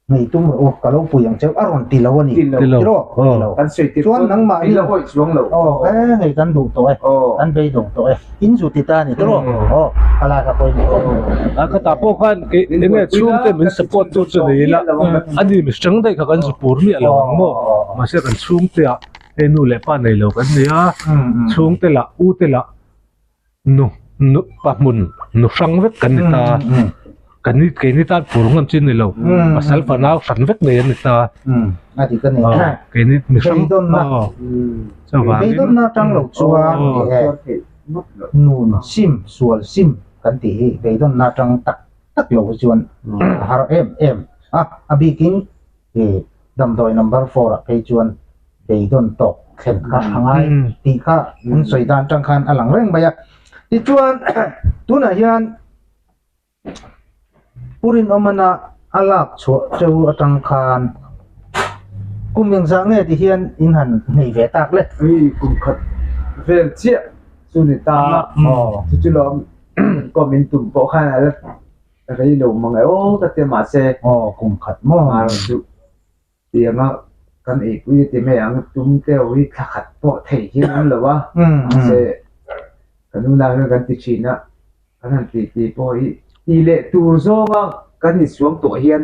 ngei tum rawh u ka lo pui ang cheu a rawn ti lo a ni. Ti lo. Ti lo. Kan sawi tir chuan nangmah hi awih chuang lo. Aw e ngei kan duh tawh e kan beidawng tawh e in zu ti ta a ni teuh aw. Ka lai ka pawimawh khawp mai. A ka ta pawh khan kei enge chhungte min support tu chu nei ila ani mihring daih kha kan zu pur miah lo ang maw mahse kan chhungte ah hei nu leh pa nei lo kan nei a chhungte lah u te lah nu nu pa hmun nu hrang vek kan ni ta kan ni keini tan pur ngam chin ni lo pasal fanau hran vek nei an ni ta a ti ka ni keini mihring chuvangin beidawnna atang lo chuan Nun sim, sual sim kan tih hi beidawnna atang tak tak lo hi chuan a har em em a, a bikin i damdawi number four ah phei chuan beidawn tawk thlen kha a ngai tih kha an sawi dan atang khan a lang reng mai a. Tichuan tunah hian Pu Rinawmana a lak chhuah cheu atang khan kum engzah nge ti hian in han nei ve tak le? Hei kum khat vel chiah chu ni ta chu chu lawm kawm in tum pawh khan a la rei lo mang e aw ka ti mahse aw kum khat maw chu tianga kan eipui a ti mai ang tum te ho hi thla khat pawh thei hian awm lo a mahse kan unau hian kan ti thin a kan han ti ti pawh hi ti leh tur zawnga kan insuang tawh hian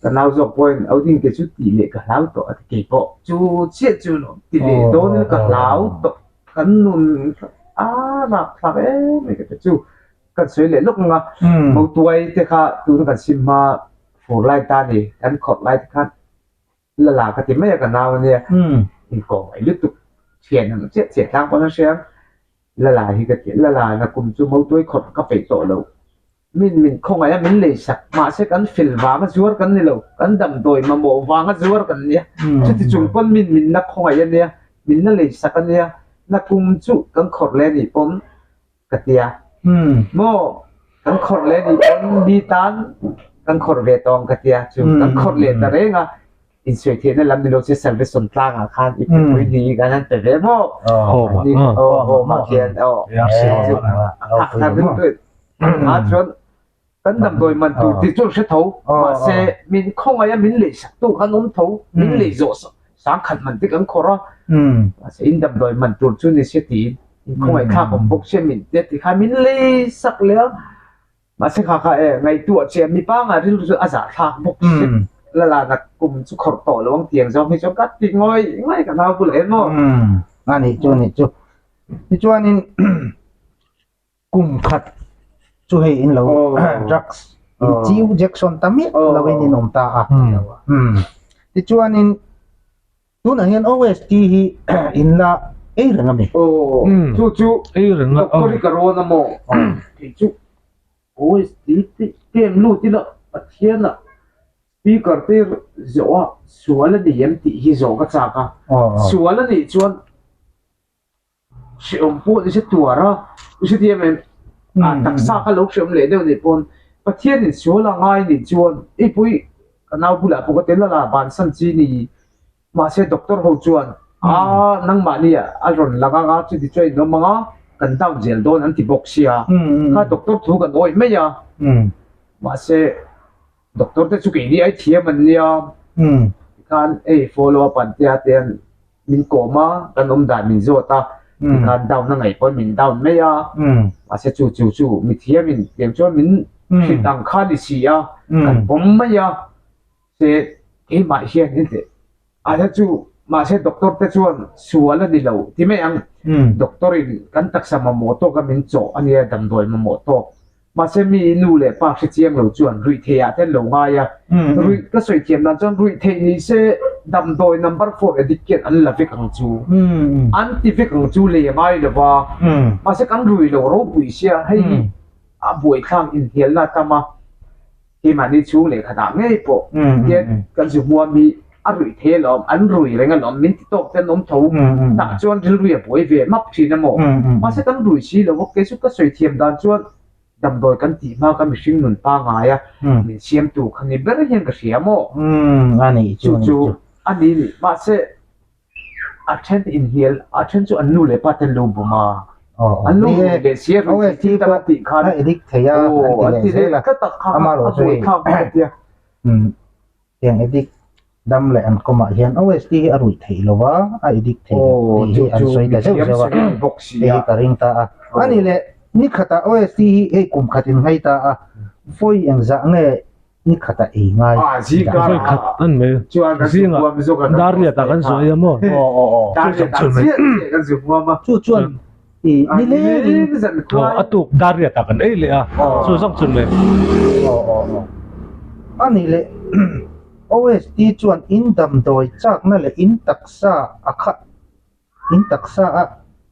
ka nau zawk pawhin au ding te chu tih leh ka hlau tawh a ti kei pawh chu chiah chu ti leh dawn in ka hlau tawh kan nun a rap thlak em mai ka ti chu Kan sawi leh lawk ang a, Mautuai te kha tuna kan sim hma fur lai ta ni, kan khawrh lai te khan la la ka ti mai a ka nau ania, inkawm ngaih lutuk thian ang chiah chiah tlang pawn a hria ang, la la hi ka ti, la la na kum chu Mautuai khawrh ka peih tawh lo, min min khawngaih a min lei sak, mahse kan fel vanga zuar kan ni lo, kan damdawi mamawh vanga zuar kan nia, chuti chung pawn min min la khawngaih ania, min la lei sak ania. Nakum chu kan khawrh leh nih pawn ka tia. Maw kan khawrh leh nih pawn mi tan kan khawrh ve tawng ka tia. Chu kan khawrh leh ta reng a. Insawi theihna lam ni lo se salvation tlangah khan i pui ni kan han pe ve maw. Aw ah khian aw. Chuan kan damdawi man tur tih chu an hre tho mahse min khawngaih a min leisak tu khan awm tho min lei zawh sangkhat man te kan khawrh a mahse in damdawi man tur chu ni se tiin in khawngaih thlak awm bawk sia min tia ti khan min leisak leh a mahse kha kha e ngaihtuah che mipa ngah rilru chu a zah thlak bawk si la la na kum chu khawrh tawh lo ang tiang zawng hi chuan ka ti ngawi ngawi ka nau bulah hian maw a nih chu a nih chu tichuanin Kum khat chu hei in lo drugs in chiu Jackson ta miah lo in in awm ta a. Tichuanin tunah hian OST hi in la ei reng a mi? Aw, chu chu ei reng a. Doctor hi ka rawn a maw? Kei chu OST kem lut ila Pathian ah speaker te zawh a sual a ni em tih hi zawh ka chak a. Sual a nih chuan Hrehawm pawh ni se tuar a, i hrethiam em? A taksa kha lo hrehawm leh deuh nih pawn Pathianin sual a ngai nih chuan i pui ka nau bulah pawh ka tel a la bansan chi ni. Mahse doctor ho chuan a nangmahni a rawn lang anga chuti chuan in awm anga kan down zel dawn an ti bawk sia. Kha doctor thu kan awih mai a. Mahse doctor te chu keini ai thiam an nia. Tikhan hei follow up an tia te an min kawm a, kan awm dan min zawt a, tikhan down a ngaih pawn min down mai a, mahse chu chu chu mithiam in tiang chuan min hrilh ang kha ni si a, kan pawm mai a, se keimah hian in teh a hla chu mahse doctor te chuan sual a ni lo ti mai ang, doctor in kan taksa mamawh tawk a min chawh a nia damdawi mamawh tawk. Mahse mi nu leh pa hre chiang lo chuan ruih theih ah te an lo ngai a, ruih ka sawi thiam dan chuan ruih theih ni se damdawi number four addict hian an la vek ang chu, an ti vek ang chu lei a ngai lo va, mahse kan rui lo ropui sia hei hi a buaithlak inhnialna a tam a, keimahni chhung lehkhatah ngei pawh hian kan zu hmuam hi a ruih thei alawm, an rui reng alawm min ti tawk te an awm tho, tah chuan rilru a buai ve map thin a maw? Mahse kan rui si lo a, kei chu ka sawi thiam dan chuan damdawi kan tih hma kha mihring nun pangai a min siamtu kha ni ber hian ka hria maw? Chu chu a ni ni, mahse a then inhnial, a then chu an nu leh pa te an lo bum a, an lo rui leh si a, rui thei thil tak a tih khan aw an ti leh tlat a kha a buaithlak bawk a tia. Heng addict dam leh an kawmah hian OST hi a ruih theih lo a, a addict theih loh tih hi an sawi ta zeuh zeuh a, hei hi ka ring ta a. A nih leh ni khatah OST hi hei kum khat in nghei ta a, vawi engzah nge ni khatah ei ngai? Vawi khat an mai, zingah dar riatah kan zuai a maw? Chu chuan i ni lengin a tuk dar riatah kan ei leh a, chu zawng chu mai. A nih leh OST chuan in damdawi chakna leh in taksa a kha in taksa a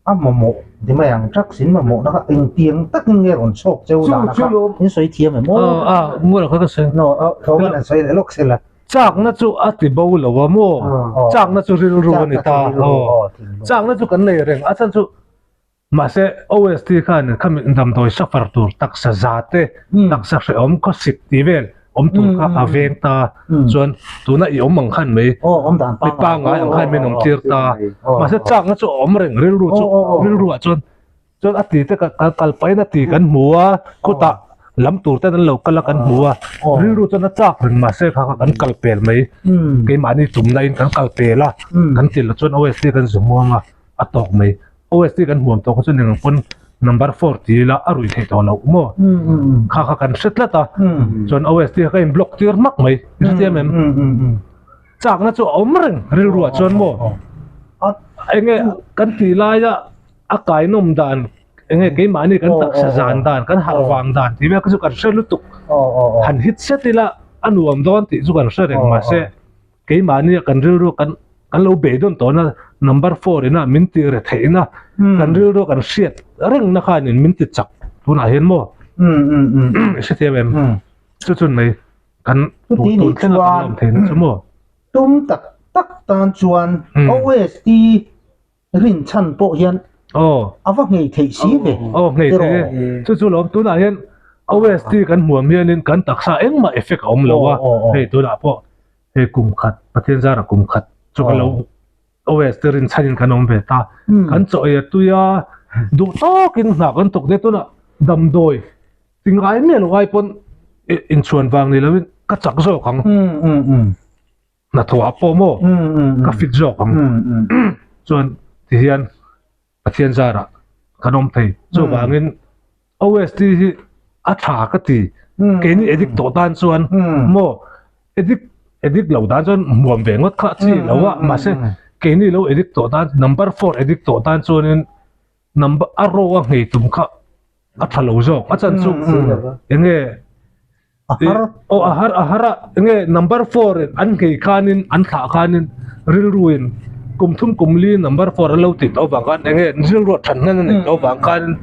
a mamawh ti mai ang drugs in mamawhna kha engtiang takin nge rawn chhawk cheu dan a kha in sawi thiam em aw? A mual kha ka sawi. No, thawng an sawi leh lawk sela. Chakna chu a ti bo lo a maw? Chakna chu rilru a ni ta. Chakna chu kan nei reng a chhan chu mahse OST khan khami damdawi suffer tur taksa za te taksa hrehawm khawsik tih vel awm tur kha a veng ta chuan tuna i awm ang khan mai mi pangngai ang khan min awm tir ta mahse chakna chu a awm reng rilru chu rilru ah chuan Chuan a ti te kal kal pahin a ti kan hmu a, khutah lam tur ten an lo kal a kan hmu a, rilru chuan a chak reng mahse kha kha kan kal pel mai, keimahni tumna in kan kal pel a, kan ti lo chuan OST kan zu hmuam a, a tawk mai, OST kan hmuam tawh kha chuan eng ang pawn number four ti ila a ruih theih tawh loh maw, kha kha kan hre tlat a, chuan OST kha ka in block tir hmak mai, i hrethiam em? Chakna chu a awm reng rilru ah chuan maw, enge kan tih laia a kainawm dan enge keimahni kan taksa zan dan kan harh vang dan tih vel kha chu kan hre lutuk han hit set ila a nuam dawn tih chu kan hre reng mahse keimahni a kan rilru kan kan lo bei dawn tawhna number four ina min ti re theihna kan rilru kan hriat rengna khanin min ti chak tunah hian maw i hrethiam em chu chun mai kan tun thleng a kan lawm theihna chu maw tum tak tak tan chuan OST. Rinchhan pawh hian a va nghei theih si ve. Aw nghei theih e. Chu chu lawm tunah hian OST kan hmuam hianin kan taksa engmah effect a awm lo a, hei tunah pawh hei kum khat Pathian zara kum khat chu ka lo OST rinchhanin kan awm ve ta. Kan chaw ei a tui a, duh tawkin hna kan thawk nia tunah damdawi ti ngai miah lo ai pawn inchhuan vang ni loin ka chak zawk ang. Hnathawh ah pawh maw ka fit zawk ang chuan ti hian Pathian zarah kan awm thei chuvangin OST hi a tha ka ti keini addict tawh tan chuan maw addict addict lo tan chuan hmuam ve ngawt kha chi lo a mahse keini lo addict tawh tan number four addict tawh tan chuanin number a ro a nghei tum kha a tha lo zawk a chan chu enge A har. Aw a har a har a enge number four in an nghei khanin an thlah khanin rilru in kum thum kum li number four an lo tih tawh avang khan enge rilru a than hnan a neih tawh avang khanin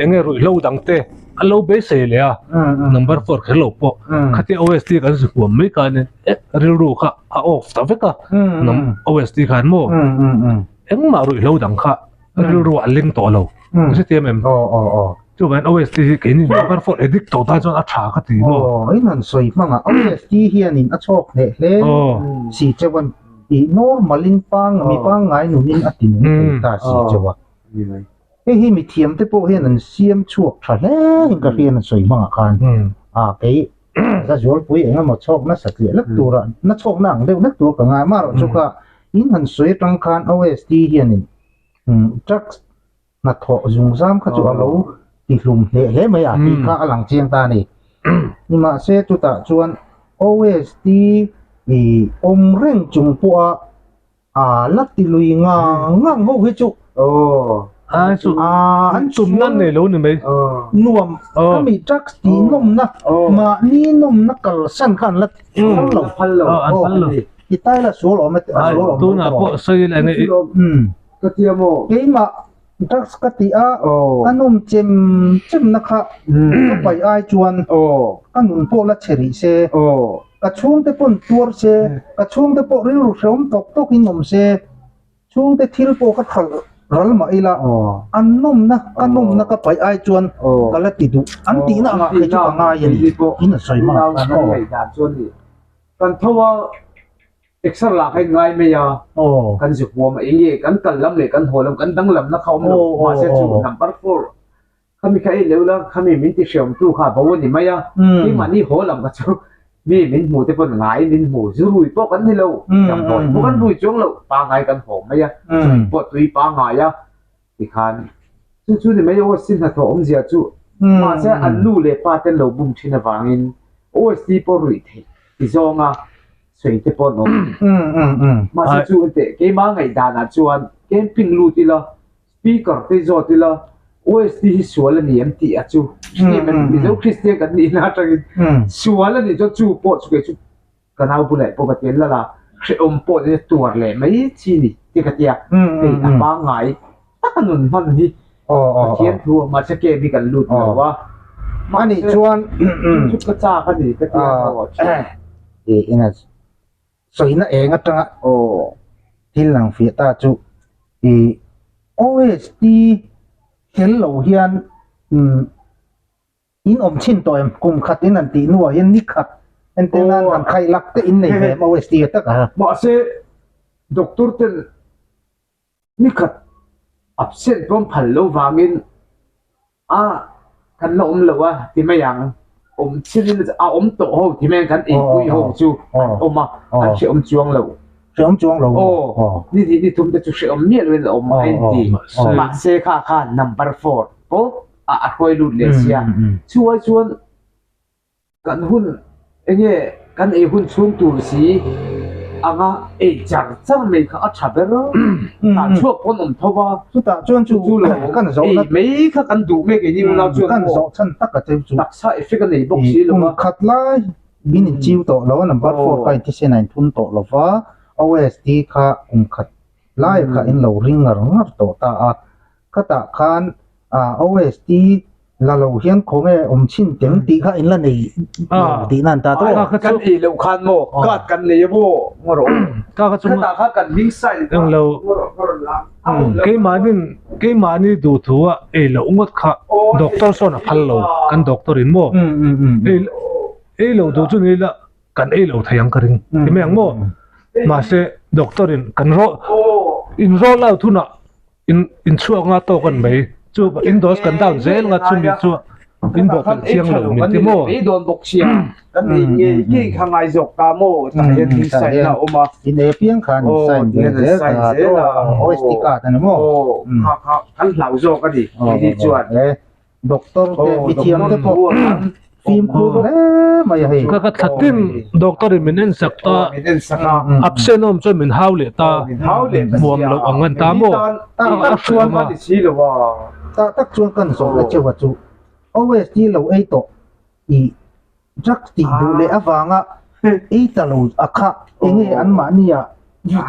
enge ruihhlo dang te an lo beisei leh a number four kher lo pawh khatia OST kan zuk huam mai khanin eh rilru kha a off ta vek a OST khan maw engmah ruihhlo dang kha rilru a ling tawh lo hrethiam em aw aw aw chuvangin OST hi keini number four addict tawh tan chuan a tha ka ti maw aw in han sawi hmang a OST hianin a chhawk hneh hle si cheu an i normal in pang mi pangngai nunin a ti nung thei ta si cheu a hei hi mithiam te pawh hian an siam chhuak tha hle in ka hriat an sawi hmangah khan a kei za zualpui eng emaw chhawk nasa tliah lek tura na chhawkna ang deuh lek tur ka ngai amaherawh chu kha In han sawi atang khan OST hianin drugs hnathawh zungzam kha chu a lo tihlum hleh hle mai a tih kha a lang chiang ta a ni. Nimahse chutah chuan OST i awm reng chung pawha aa la ti lui ngang ngang ho hi chu Ai chu an tum nan nei lo ni mai. Nuam khami drugs tih nawmna mahni nawmna kalsan kha an la phal lo. Phal lo. An phal lo. I tai la sual awm e a sual awm Tunah pawh sawi ila enge i Ka ti a maw? Keimah drugs ka ti a ka nawm chem chem na kha ka pai ai chuan ka nun pawh la che rih se ka chhungte pawn tuar se ka chhungte pawh rilru hrehawm tawk tawk in awm se Chhungte thil pawh ka thalh ral mah ila, an nawmna ka nawmna ka paih ai chuan ka la ti duh. An tihna angah kei chu ka ngai a ni, in a sawi hmang ah khan aw. Kan tho a, exer lah kha in ngai mai a, kan zi huam a, enge kan kal lam leh kan haw lam kan danglamna kha awm lo, mahse chu number four Khami kha ei leuh la, khami min ti hreawmtu kha a bo a ni mai a, keimahni haw lam kha chu mi min hmu te pawn ngai min hmu, zu rui pawh kan ni lo, damdawi pawh kan rui chuang lo, pangngai kan haw mai a, chawi pawh tui pangngai a tikhan chu chu ni mai OST hnathawh awmzia chu mahse an nu leh pa ten lo bum thin avangin OST pawh ruih theih ti zawnga sawi te pawh an awm. Mahse chu enteh keimah ngaihdanah chuan camping lut ila Speaker te zawt ila OST hi sual a ni em tih a chu Mizo Kristian kan nih na atangin sual a nih chuan chu pawh chu kei chu ka nau bulah pawh ka ti a lala hrehawm pawh ni tuar leh mai chi ni te ka tia hei a pangngai taka nun hman hi Pathian thu a mahse camp hi kan lut lo a ani chuan chu ka chak a ni ka tia Sawina eng atanga thil lang fiah ta chu i OST tel lo hian in awm chhin tawh em? Kum khat in an tih hnuah hian ni khat entir nan han khaih lak te in nei ve em OST a taka? Mahse doctor ten Ni khat absent pawm phal lo vangin a kan la awm lo a ti mai ang, awm chin in a awm tawh ho ti mai ang kan eipui ho chu an awm a, an hrehawm chuang lo. Hrehawm chuang lo maw? Aw, ni hnih ni thum te chu hrehawm miah loin a awm a inti. Mahse kha khan number four pawh a hruai lut leh sia. Chuai chuan Kan hun enge kan ei hun chhung tur si anga ei char char mai kha a tha ber tah chhuak pawn awm tho va. Chutah chuan chu chu lo kan zawhna ei mai kha kan duh mek eng unau chuan kan zawh chhan tak a cheu chu taksa effect a nei bawk si lo va. Kum khat lai min inchiu tawh lo a number four kha inthisen a inthun tawh lo va OST kha kum khat lai kha in lo ring ngar ngar tawh ta a khatah khan OST la lo hian khawnge awm chhin teng tih kha in la nei lo tih nan ta tawh. Kan ei loh khan maw card kan nei a maw ngaw rawh ka kha chu khatah kha kan hming sign englo ngaw rawh ngaw rawn la. Keimahnin keimahni duhthua ei loh ngawt kha doctor sawn a phal lo kan doctor in maw ei ei lo duh chu ni ila kan ei lo thei ang ka ring ti mai ang maw mahse doctor in kan roll in roll out hunah in in chhuak nga tawk an mai chu in dose kan down zel nga chumi chu in bawh pelh chiang lo min ti maw. Beidawn bawk sia kan ei ngei ngei kha ngai zawk ta maw tah hian thil sign a awm a. In ei apiang khan in sign ve zel ta OST card a ni maw. Kha kha kan hlau zawk a ni kei hi chuan. Doctor te mithiam te pawh fimkhur hle mai a hei. Ka ka thlatin doctor in min en sak ta absent awm chuan min hau leh ta muam loh ang an ta maw a chuan tah tak chuan kan zawh na cheuh a chu OST lo ei tawh i drugs tih duh leh avanga ei ta lo a kha enge an mahni ah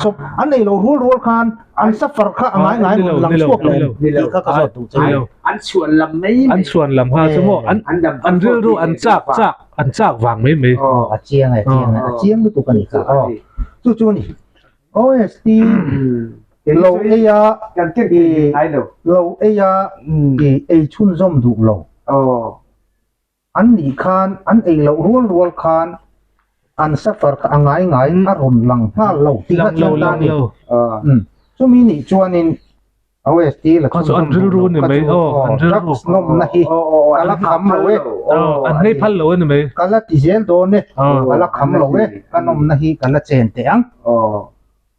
chawp an nei lo rual rual khan an suffer kha a ngai ngai rawn lang chhuak lo tih kha ka zawt duh che ni. An chhuan lam mai mai. An chhuan lam kha chu maw an an rilru an chak chak an chak vang mai mai. Aw a chiang e a chiang e a chiang lutuk a ni kha aw chu chu a ni OST lo ei a lo ei a i ei chhunzawm duh lo. An nih khan an ei loh rual rual khan an suffer kha a ngai ngai a rawn lang nghal lo tih kha chiang ta a ni. Chumi nih chuanin OST la chhunzawm duh lo kha chu drugs nawmna hi ka la kham lo e. An hlei phal lo a ni mai. Ka la ti zel dawn e, ka la kham lo e, ka nawmna hi ka la chen teh ang.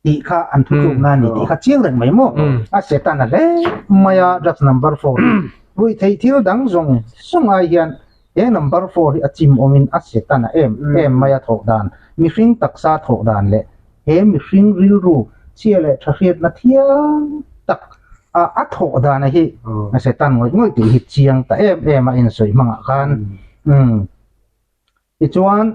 Tih kha an thutlukna a ni tih kha chiang reng mai maw? A setan a hle mai a drugs number four hi. Ruihtheih thil dang zawng zawng ai hian he number four hi a chim awmin a setan a em em mai a thawh dan, mihring taksa thawh dan leh he mihring rilru chhia leh tha hriatna thiang tak a a thawh dan a hi a setan ngawih ngawih tih hi chiang ta em em a insawi hmangah khan umm. Tichuan,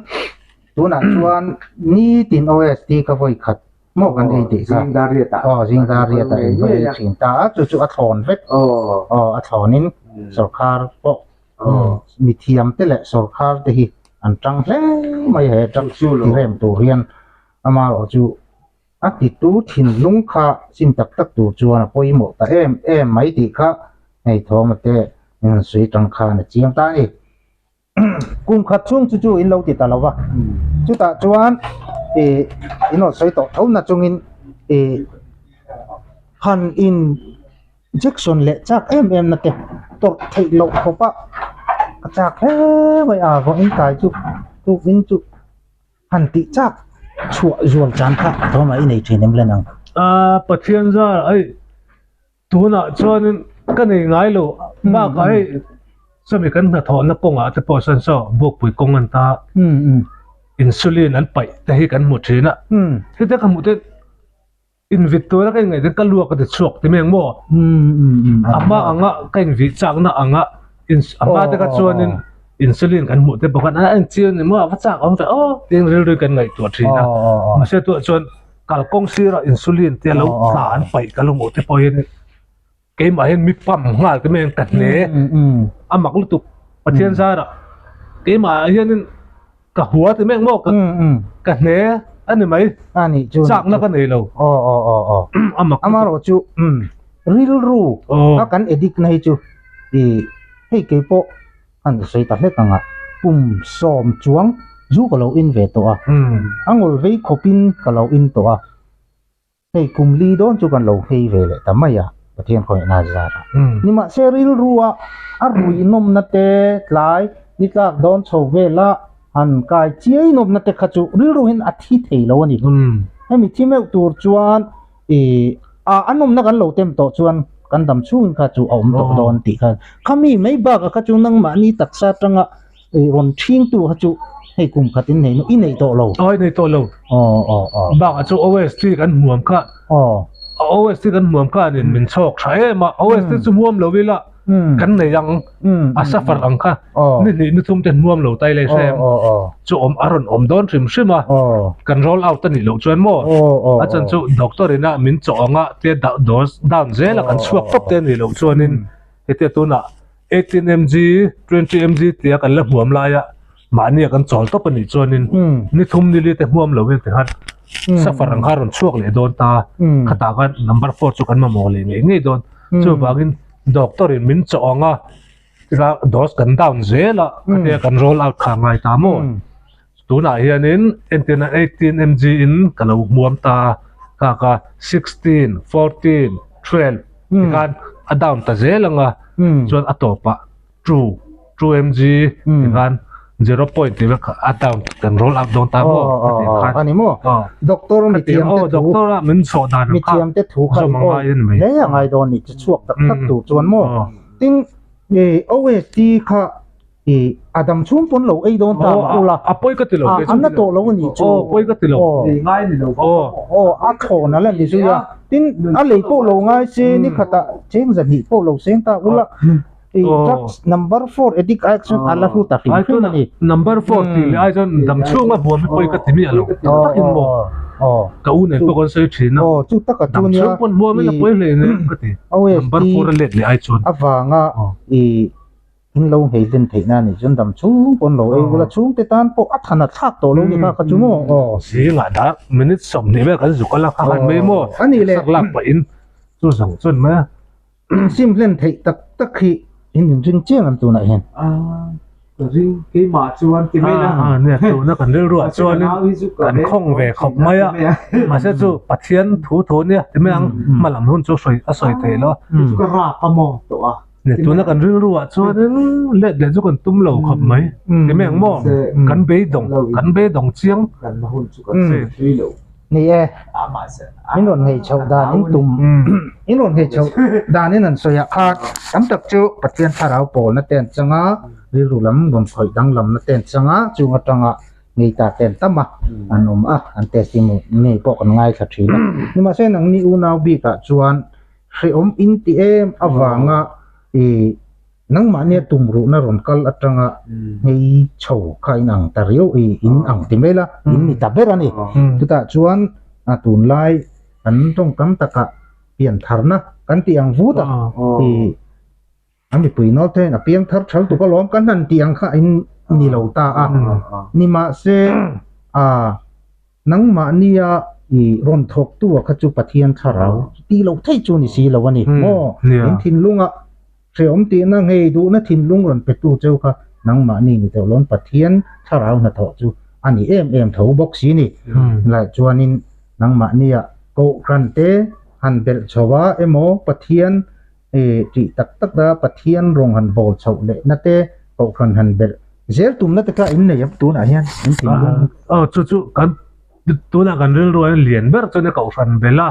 tunah chuan nitin OST ka vawi khat maw kan ei tih kha. Zingdar riatah. Aw, zingdar riatah in va ei thin ta a, chu chu a thlawn vek. Aw, a thlawnin sawrkhar pawh mithiam te leh sawrkhar te hi an tang hle mai he drugs ti rem tur hian amaherawh chu a titu thinlung kha sim tak tak tur chuan a pawimawh ta em em mai tih kha hei thawma te in sawi tang khan a chiang ta a ni. Kum khat chhung chu chu in lo ti ta lo va, chutah chuan ih in rawn sawi tawh tho na chungin ih han in injection leh chak em em na te tawrh theih loh khawp a a chak hle mai a vawiin kai chu tukin chu han tih chak chhuah zual chan kha thawm ah i nei thin em len ang. Aaa Pathian zar ai Tunah chuanin ka nei ngai lo bakah hei chumi kan hnathawhna kawngah te pawh sawn saw bukpui kawng an ta insulin an paih te hi kan hmu thin a heta ka hmuh te invit tura ka inngaih te ka luak a ti chhuak ti mai ang maw a hma anga ka invih chakna anga a hma te kha chuanin insulin kan hmuh te pawh khan a enchian ni maw a va chak awm ve aw tiin rilru kan ngaihtuah thin a mahse tunah chuan. Kalkawng sirah insulin te lo tla an paih ka lo hmuh te pawhin keimah hian mi pump nghal te mai ka hne a mak lutuk Pathian zarah keimah ah hianin ka hua ti mek maw ka hne a ni mai chakna ka nei lo a mak amaherawh chu rilru a kan addict na hi chu hei keipawh an sawi ta hlek ang a, pum sawm chuang zu ka lo in ve tawh a, a ngawl vei khawpin ka lo in tawh a, hei kum li dawn chu kan lo phei ve leh ta mai a, Pathian khawngaihna zar a. Nimahse rilrua a rui nawmna te tlai ni tlak dawn chho vela han kai chiai nawmna te kha chu rilru hian a thi thei lo a ni. Hemi thi meuh tur chuan Ih a a nawmna kan lo tem tawh chuan kan dam chhungin kha chu a awm tawh dawn tih kha khami mai bakah kha chu nangmahni taksa atanga ih rawn thingtu kha chu hei kum khat in nei i nei tawh lo. Aw i nei tawh lo. Aw aw aw. Bakah chu OST kan hmuam kha. Aw. OST kan hmuam kha nin min chhawk tha em a OST chu hmuam lo ila. Kan nei ang a suffer ang kha ni hnih ni thum te hnuam lo tai lai hrem chu awm a rawn awm dawn hrim hrim a kan roll out a nih loh chuan maw a chan chu doctor ina min chawh anga te dose down zel a kan chhuak tawp te nih loh chuanin hetia tunah 18 mg 20 mg tia kan la hmuam laia mahnia kan chawl tawp a nih chuanin ni thum ni li te hmuam lo in tikhan. Suffer ang kha a rawn chhuak leh dawn ta. Khatah khan number four chu kan mamawh leh ngei ngei dawn. Chuvangin doctor in min chawh ang a, tika dose kan down zel a, khatia kan roll out kha a ngai ta maw? Tunah hianin entirna 18 mg in ka lo hmuam ta kha kha 16, 14, 12 tikhan a down ta zel ang a, chuan a tawpah 2, 2 mg tikhan 0 point tih vel kha a down kan roll out dawn ta maw ka tih khan. Ani maw? Doctor mithiam te thu Doctor a min chawh dan ang kha mithiam te thu kha zawm a ngai a ni mai. Hle a ngai dawn ni, che chhuak tak tak tur chuan maw? Tin OST kha I a dam chhung pawn lo ei dawn ta mah ula. A pawi ka ti lo. An la tawh lo a nih chu. Aw pawi ka ti lo. Lei ngai ni lo. Aw a thawn a la ni zui a. Tin a lei pawh lo ngai se ni khatah cheng zahnih pawh lo seng ta ula. I drugs number four addict ai chuan a la hlu ta hrim hrim a ni. Number four tih leh ai chuan dam chhunga buam hi pawi ka ti miah lo. Takin maw. Ka u nen pawh kan sawi thin a. Aw chu taka chu nia. Dam chhung pawn hmuam in a pawi hle nen ka ti. Number four a let leh ai chuan. Avanga i In lo nghei len theih na nih chuan dam chhung pawn lo ei ula chhungte tan pawh a than a thlak tawh lo ni kha ka chu maw aw. Zingah dah minute 20 vel kan zuk a la kha han mai maw A nih leh. Sak lak pah in chu zawng chuan mai a. Sim hlen theih tak tak hi in inring chiang an tunah hian. Ka ring keimah chuan ti mai la. A nia tuna kan rilruah chuan in kan khawng ve khawp mai a mahse chu Pathian thu thu nia ti mai ang hmalam hun chu sawi a sawi theih lo a. Chu ka rap a maw tawh a. Tuna kan rilruah chuanin let leh chu kan tum lo khawp mai. Ti mai ang maw? Kan beidawng, kan beidawng chiang. Ni e, min rawn ngei chhoh dan in tum, in rawn ngei chhoh dan in an sawi ah khan tam tak chu Pathian thlarau pawlna te an chang a, rilru lam rawn khawih danglamna te an chang a, chung atanga ngei ta te an tam a, an awm a, an testimony pawh kan ngaithla thin a. Nimahse nangni unau bikah chuan Hrehawm in ti em avanga i nangmahnia tumruhna rawn kal atanga ngei chho kha in ang ta riau i in ang ti mai la, in ni ta ber a ni. Chutah chuan a tunlai kan tawngkam takah piantharna kan tih ang vut a i a mipui nawl te hian a piang thar thal tuk alawm kan han tih ang kha in ni lo ta a. Nimahse a. Nangmahnia i rawn thawktu a kha chu Pathian thlarau tih loh theih chu ni si lo a ni maw? In thinlunga hrehawm tihna ngei duhna thinlung rawn petu cheu kha nangmahni ni tawh loin Pathian thlarau hnathawh chu a ni em em tho bawk si ni. Lai chuanin nangmahnia kohhran te han belh chho a emaw Pathian tih tak tak a Pathian rawng han bawl chhoh leh na te kohhran han belh zel tumna te kha in nei a tunah hian in thinlung. Aw chu chu kan tunah kan rilru a lian ber chuan kohhran belh a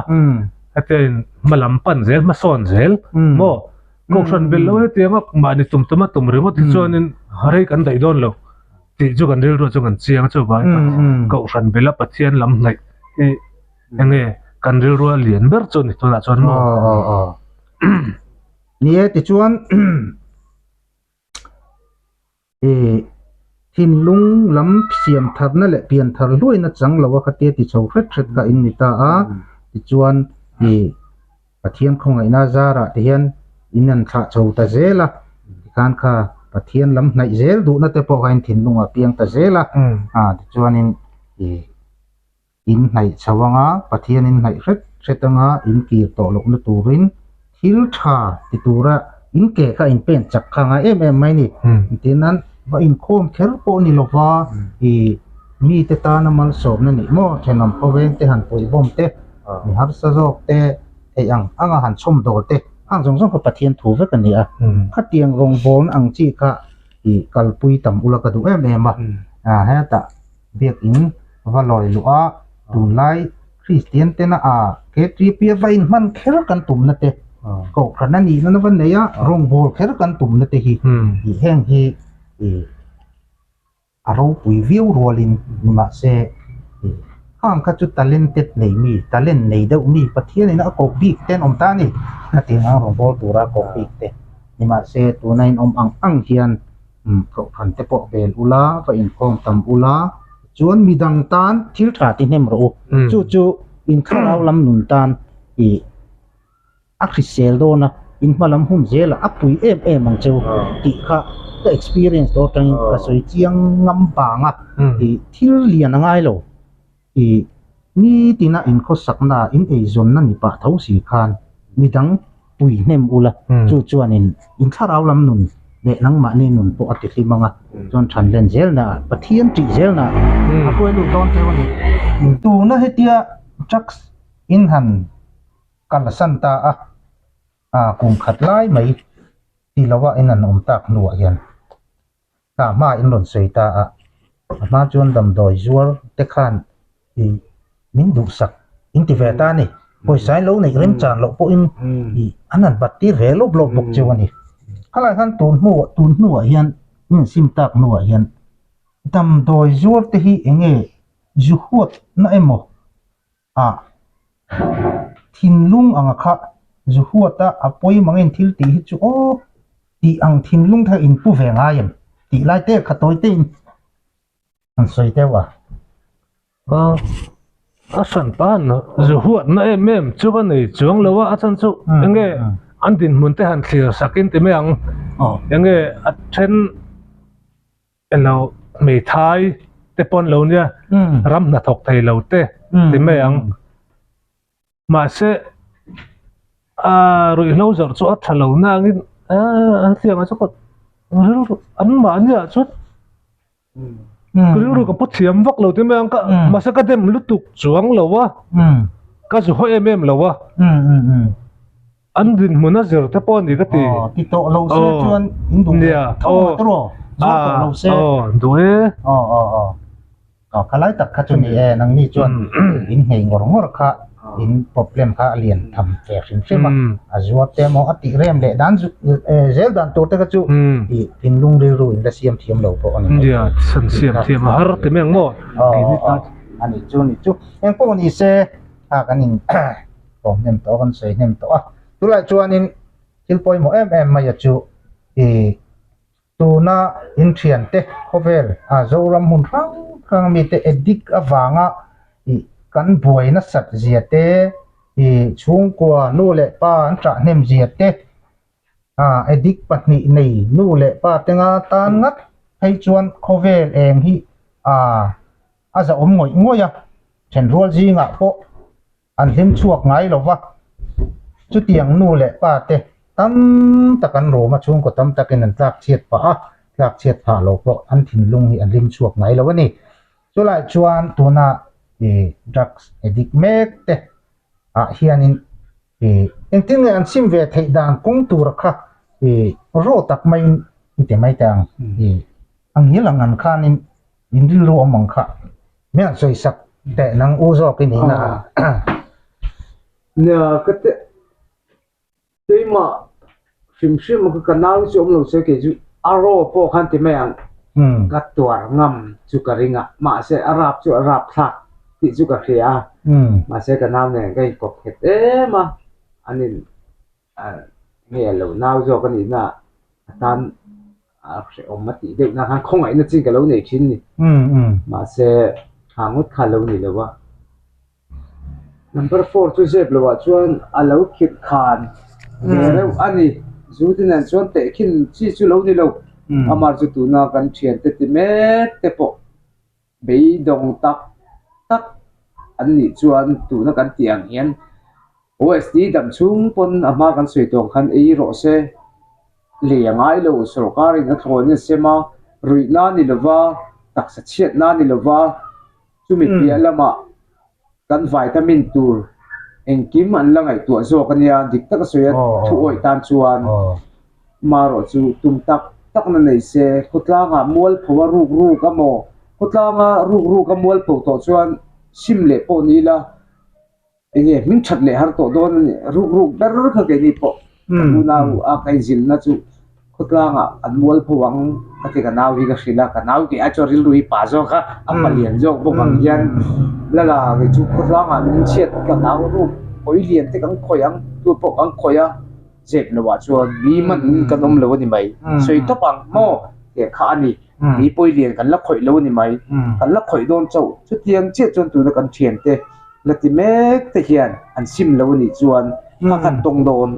hetiang hma lam pan zel hmasawn zel maw kohhran belh lo hetiang a mahni tum tuma tum ringawt hi chuanin rei kan daih dawn lo tih chu kan rilru chu kan chiang a chuvangin kohhran belh a Pathian lam hnaih hi Enge kan rilru a lian ber chu ni tunah chuan maw? Aw aw aw. Ni e tichuan i thinlung lam siam tharna leh pian thar hluaina chang lo a khatia ti chho hret hret kha in ni ta a, tichuan i Pathian khawngaihna zarah te hian in an thlah chho ta zel a, tikhan kha Pathian lam hnaih zel duhna te pawh kha in thinlungah a piang ta zel a, a tichuanin i. In hnaih chho anga Pathian in hnaih hret hret anga in kir tawh lohna turin thil tha ti tura in ke kha in pen chak kha ngai em em mai ni. Engtin nan va inkhawm kher pawh ni lova i mite tana malsawmna nih maw thenawm khawveng te han puihbawm te mi harsa zawk te theih ang anga han chhawm dawl te hang zawng zawng kha Pathian thu vek a ni a. Khatiang rawngbawlna ang chi kha i kalpui tam ula ka duh em em a. Hetah Biakin va lawi luh a, tunlai Kristian tena a KTP a va inhman kher kan tumna te, Kohhran a nihna na va nei a, rawngbâwl kher kan tumna te hi i heng hi i a ropui viau rualin ni mahse i khang kha chu talented nei mi, talent nei deuh mi Pathianin a koh bik te an awm ta a ni, khatiang ang rawngbâwl tura a koh bik te ni mahse tuna inawm ang ang hian Kohhran te pawh bel ula, va inkhawm tam ula, chuan midang tan thil tha ti hnem rawh u. Chu chu in thlarau lam nun tan i a hrisel dawn a, in hma lam hun zel a, a pui em em ang cheu tih kha ka experience tawh atangin ka sawi chiang ngam vang a, i thil lian a ngai lo. I. Nitina in khawsakna in eizawnna ni pah tho si khan midang pui hnem ula, chu chuanin in thlarau lam nun leh nangmahni nun pawh a ti hlim ang a, chuan thanlen zelna ah Pathian tih zelna a hruai lut dawn cheu a ni. Tuna hetia drugs in han kalsan ta a, kum khat lai mai ti lova in han awm tak hnuah hian Tah hma in rawn sawi ta a, a hma chuan damdawi zuar te khan ih min duhsak in ti ve ta a ni. Pawisa in lo neih remchan loh pawhin ih an han bat tir ve lawp lawp bawk cheu a ni. Khalai khan tun hnuah tun hnuah hian min sim tak hnuah hian damdawi zuar te hi eng nge zu huatna emaw ah thinlung anga kha zu huata a pawimawh in thil tih hi chu aw tih ang thinlung te kha in pu ve ngai em tih lai te kha tawi te in an sawi deuh a. A hran tan zu huatna em em chu ka nei chuang lo a, a chhan chu enge an dinhmun te han thlir sak in ti mai ang enge a then Elo hmeithai te pawn lo nia ram hnathawk thei lo te ti mai ang. Mahse a ruihhlo zawrh chu a tha lo na angin a hetiang ah chuan ka rilru an mahni ah chuan rilru ka pu thiam vak lo ti mai ang ka mahse ka dem lutuk chuang lo a ka zu haw em em lo a. An dinhmun a zir te pawh a ni ka ti. Aw, ti tawh lo se chuan in duh ve tho a te rawh, zuar tawh lo se. Aw, duh e. Aw, aw, aw. Aw, khalai tak kha chu ni e, nangni chuan in nghei ngawr ngawr kha in problem kha a lian tham ve hrim hrim a, a zuar te emaw a tih rem leh dan zel dan tur te kha chu i thinlung rilru in la siam thiam lo pawh a ni mai. Nia, san siam thiam a har ti mai ang maw? Aw, aw, a nih chu, nih chu. Engpawh ni se, a kan in. Awm hnem tawh kan sawi hnem tawh a, tunlai chuanin thil pawimawh em em mai a chu ih tuna inthiante khawvel a Zoram hmun hrang hrang ami te addict avanga ih kan buai nasat zia te ih chhungkua nu leh pa an ṭah hnem zia te ah addict pahnih nei nu leh pa te nga tan ngat phei chuan khawvel eng hi ah a zahawm ngawih ngawih a, thenrual zingah pawh an hlim chhuak ngai lo va, chutiang nu leh pa te tam tak an rum a, chhungkaw tam takin an tlak chhiat pah a, tlak chhiat phah lo pawh an thinlung hi an hlim chhuak ngai lo a ni. Chulai chuan tuna ih drugs addict mek te ah hianin ih engtin nge an sim ve theih dan kawng tura kha ih raw tak maiin i ti mai teh ang ih a ngil ang an khanin in rilru awm ang kha Mian sawi sak teh nang u zawk i nihna a. Nia ka te keimah hrim hrim ka ka nau chu awm lo se kei chu a raw pawh khan ti mai ang ka tuar ngam chu ka ring a mahse a rap chu a rap thlak tih chu ka hria a mahse ka nau nen ka inkawp nghet em a an in nge a lo nau zawk a nihna a tan a hrehawm a tih deuh na khan khawngaihna chin ka lo nei thin ni mahse ha ngawt kha a lo ni lo a number four chu zep loh ah chuan a lo khirh khan ve reuh a ni zu te nen chuan tehkhin chi chu lo ni lo amah chu tuna kan thiante ti mek te pawh. Beidawng tak tak an nih chuan tuna kan tih ang hian OSD dam chhung pawn a hma kan sawi tawh ang khan ei rawh se, lei a ngai lo, sorkarin a thlawn a sem a, ruihna ni lova, taksa chhiatna ni lova, chumi piah lamah kan vitamin tur engkim an la ngaihtuah zawk a nia, dik taka sawi a thu awih tan chuan marawh chu tum tak tak na nei se, khawtlangah mualpho a ruk ruk a maw, khawtlanga ruk ruk a mualpho tawh chuan sim leh pawh ni ila eng nge hming that leh har tawh dawn a ni, ruk ruk ber kha keini pawh ka unau a ka inzilna chu. Khawtlangah an mualpho ang ka ti ka nau hi ka hrilh a, ka nau tih ai chuan rilru hi pa zawk a, a palian zawk bawk ang hian lala kei chu khawtlangah min chhiat ka nau ruk pawi lian te kan khawih ang tu pawh kan khawih a zep loh ah chuan mi man kan awm lo a ni mai sawi tawp ang maw tih kha a ni mi pawi lian kan la khawih lo a ni mai kan la khawih dawn chauh chutiang chiah chuan tuna kan thiante La ti mek te hian an sim lo anih chuan hma khan tawng dawn.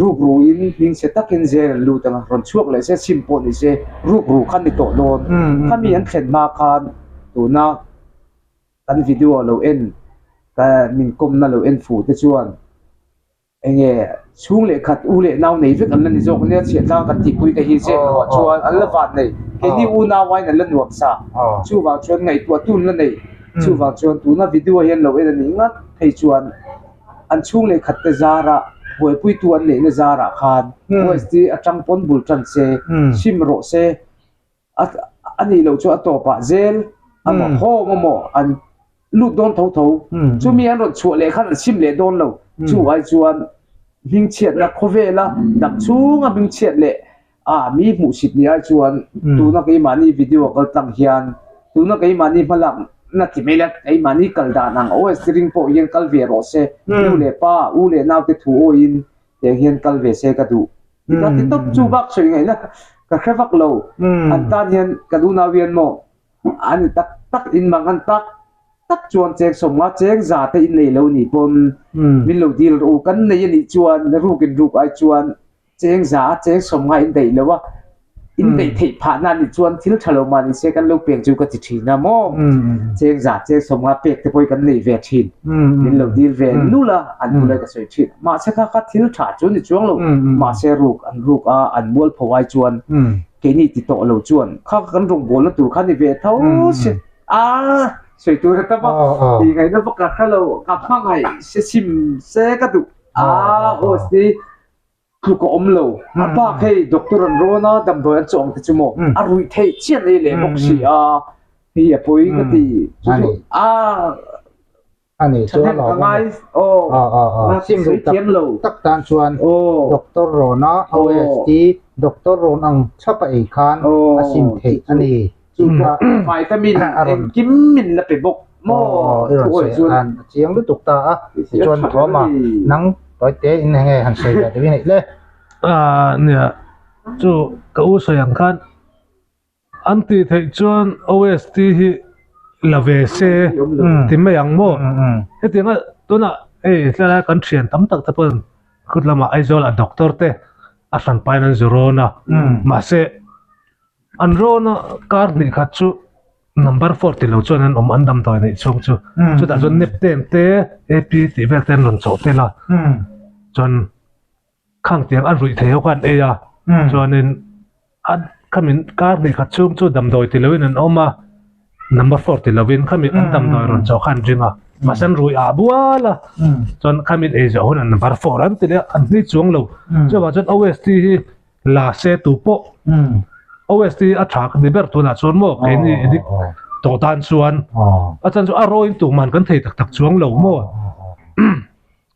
Rukru in hmingchhe takin zel an lut ang a, rawn chhuak leh se sim pawh ni se rukru khan ni tawh dawn. Khami an thlen hma khan tuna kan video lo en. Ka min kawmna lo en fuh te chuan enge chhung leh khat u leh nau nei vek an la ni zawk ania chhiahtlang kan tihpui te hi zep loh ah chuan an la van nei keini unau aiin an la nuam sa chuvang chuan ngaihtuah tun la nei chuvang chuan tuna video hian lo en a nih ngat phei chuan an chhung leh khat te zarah buaipuitu an neihna zarah khan USD atang pawn bul tan se sim rawh se. A a nih loh chu a tawpah zel amaw home amaw an lut dawn tho tho chumi an rawn chhuah leh khan an sim leh dawn lo chu ai chuan hmingchhiatna khawvela dam chhunga hmingchhiat leh a mi hmuhsit ni ai chuan tuna keimahni video kal tlang hian tuna keimahni hmalak na ti mai la keimahni kal dan ang OS ring pawh hian kal ve rawh se nu leh pa u leh naute thu awiin tiang hian kal ve se ka duh ti ka ti tawp chu bak sawi ngaihna ka hre vak lo an tan hian kan unau hian maw an ni tak tak in mang an tak tak chuan cheng sawmnga cheng za te in nei lo nih pawn min lo dil rawh u kan nei anih chuan ruk in ruk ai chuan cheng za cheng sawmnga in daih lo a In daih theih phahna anih chuan thil tha lo mah ni se kan lo pek chu ka ti thin a maw? Cheng za cheng sawmnga pek te pawh hi kan nei ve thin. Min lo dil ve nul a, an bula ka sawi thin. Mahse kha kha thil tha chu ni chuang lo. Mahse ruk an ruk a, an mual pho ai chuan keini ti tawh lo chuan kha kan rawngbawlna tur kha ni ve tho si. A sawi tur a tam a, tih ngaihna vak ka hre lo, ka hmangaih se sim se ka duh a, aw si. Tluk a awm lo. A bak hei doctor an rawn a, damdawi an chawh ang te chu maw a ruih theih chiah nei leh bawk si a, hei a pawi ka ti. Chu chu a thahnem ka ngai aw sawi thiam lo. Tak tan chuan doctor rawn a OST doctor rawn ang chhap a ei khan a sim theih a ni. Chu pawh vitamin engkim min la pe bawk maw i rawn sawi khan a chiang lutuk ta a tichuan Thawma nang tawite in enge han sawi ve deuh i neih le. Nia chu ka u sawi ang khan an tih theih chuan OST hi la ve se ti mai ang maw hetianga tunah hei tlai kan thian tam tak te pawhin khut lamah Aizawl ah doctor te a hran pain an zu rawn a mahse An rawna kar hnih khat chu number four ti lo chuan an awm an damdawi neih chhung chu chutah chuan nepten te AP tih vel te an rawn chawh tel a chuan khang tiang a ruih thei ho kha an ei a chuanin a khami kar hnih khat chhung chu damdawi ti loin an awm a number four ti lovin khami an damdawi rawn chawh kha an ring a mahse an ruih ah bual a chuan khami ei zawh hunah number four an ti leh a an hni chuang lo chuvang chuan OST hi La se tu pawh OST a tha ka ti ber tunah chuan maw keini edit tawh tan chuan a chan chu a rawin tukman kan thei tak tak chuang lo maw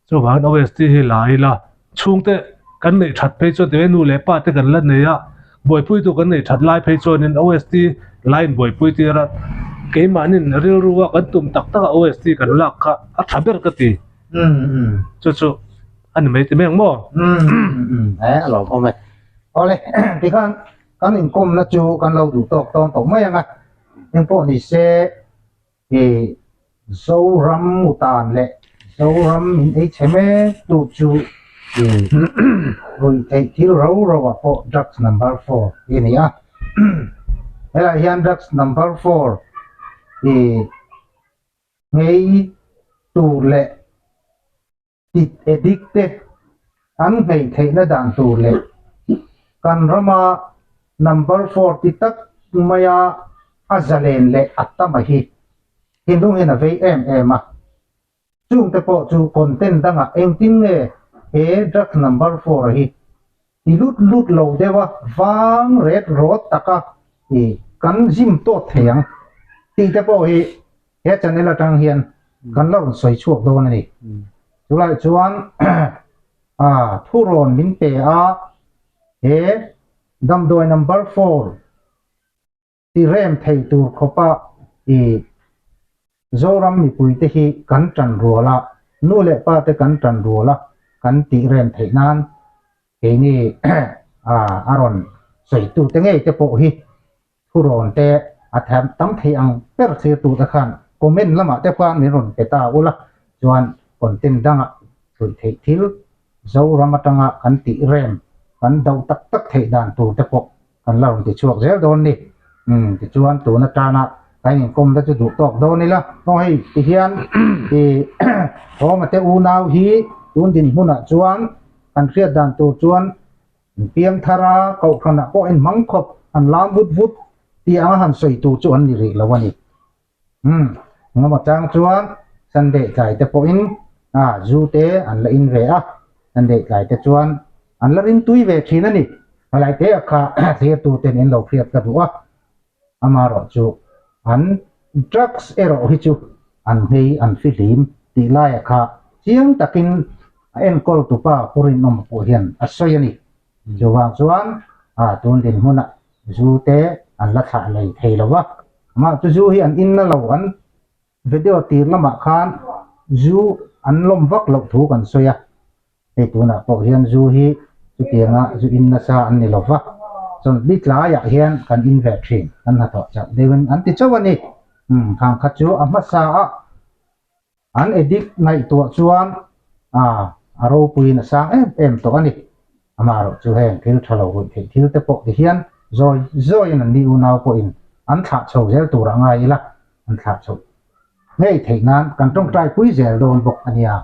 chuvangin OST hi la ila chhungte kan neih that phei chuan tive nu leh pa te kan la nei a buaipui tu kan neih that lai phei chuanin OST line buaipui tir a keimahnin rilru a kan tum tak tak a OST kan lak kha a tha ber ka ti chu chu. A ni mai ti mai ang maw? E a lawm awm e. Awle tikhan kan inkawmna chu kan lo duh tawk tawn tawh mai ang a, engpawh ni se i Zoram mutan leh Zoram min ei chhe mek tu chu i ruih theih thil ro ro ah pawh drugs number four hi a ni a. Helaiah hian drugs number four i nghei tur leh Tit addict te an hmei theihna dan tur leh kan rama number four ti tak maia a zalen leh a tama hi thinlung hian a vei em em a. Chungte pawh chu content dangah engtin nge he drugs number four hi ti lut lut lo deuh a vang ret rawt taka i kan zim tawt thei ang tih te pawh hi He channel atang hian kan la rawn sawi chhuak dawn a ni. Chulai chuan thurawn min pe a, he damdawi number four ti rem thei tur khawpa i Zoram mipuite hi kan tan rual a, nu leh pa te kan tan rual a kan tih rem theih nan keini a rawn sawitute ngei te pawh hi Thurawn te a tham tam thei ang ber thlir tu te khan comment lamah te khan min rawn pe ta ula chuan content dangah hruih theih thil Zoram atanga kan tih rem kan do tak tak theih dan tur te pawh kan la rawn ti chhuak zel dawn ni. Umm tichuan tun atana. Kan inkawmna chu duh tawk dawn ila. Aw hei tihian ih Thawma te unau hi tun dinhmunah chuan kan hriat dan tur chuan piang thar a, kohhranah pawh in hmang khawp an lam vut vut tih anga han sawi tur chu an ni rih lo a ni. Umm engemaw chang chuan Sunday tlai te pawhin a zu te an la in ve a, Sunday tlai te chuan an la ring tui ve thin a ni. Palai te a kha thlir tur ten in lo hriat ka duh a, amarawh chu an drugs erawh hi chu an nghei an fihlim tih laia kha chiang takin a enkawl tupa Pu Rinawma pawh hian a sawi a ni. Chuvang chuan a tun dinhmunah zu te an la thlah lei thei lo va, amah chu zu hi an inna lo an video tir lamah khan zu an lawm vak loh thu kan sawi a, hei tunah pawh hian zu hi chutianga zu in nasa an ni lo va, chawlhni tlaiah hian kan in ve thin kan hnathawh chauh deuhin an ti chauh a ni. Umm khang kha chu a hmasa a. An addict ngaihtuah chuan a a ropuiin a sang em em tawh a ni. Amaherawh chu heng thil tha lo ruih theih thil te pawh ti hian zawi zawiin an ni unau pawhin an thlah chho zel tur a ngai ila, an thlah chho ngei theih nan kan tawngtai pui zel dawn bawk a nia.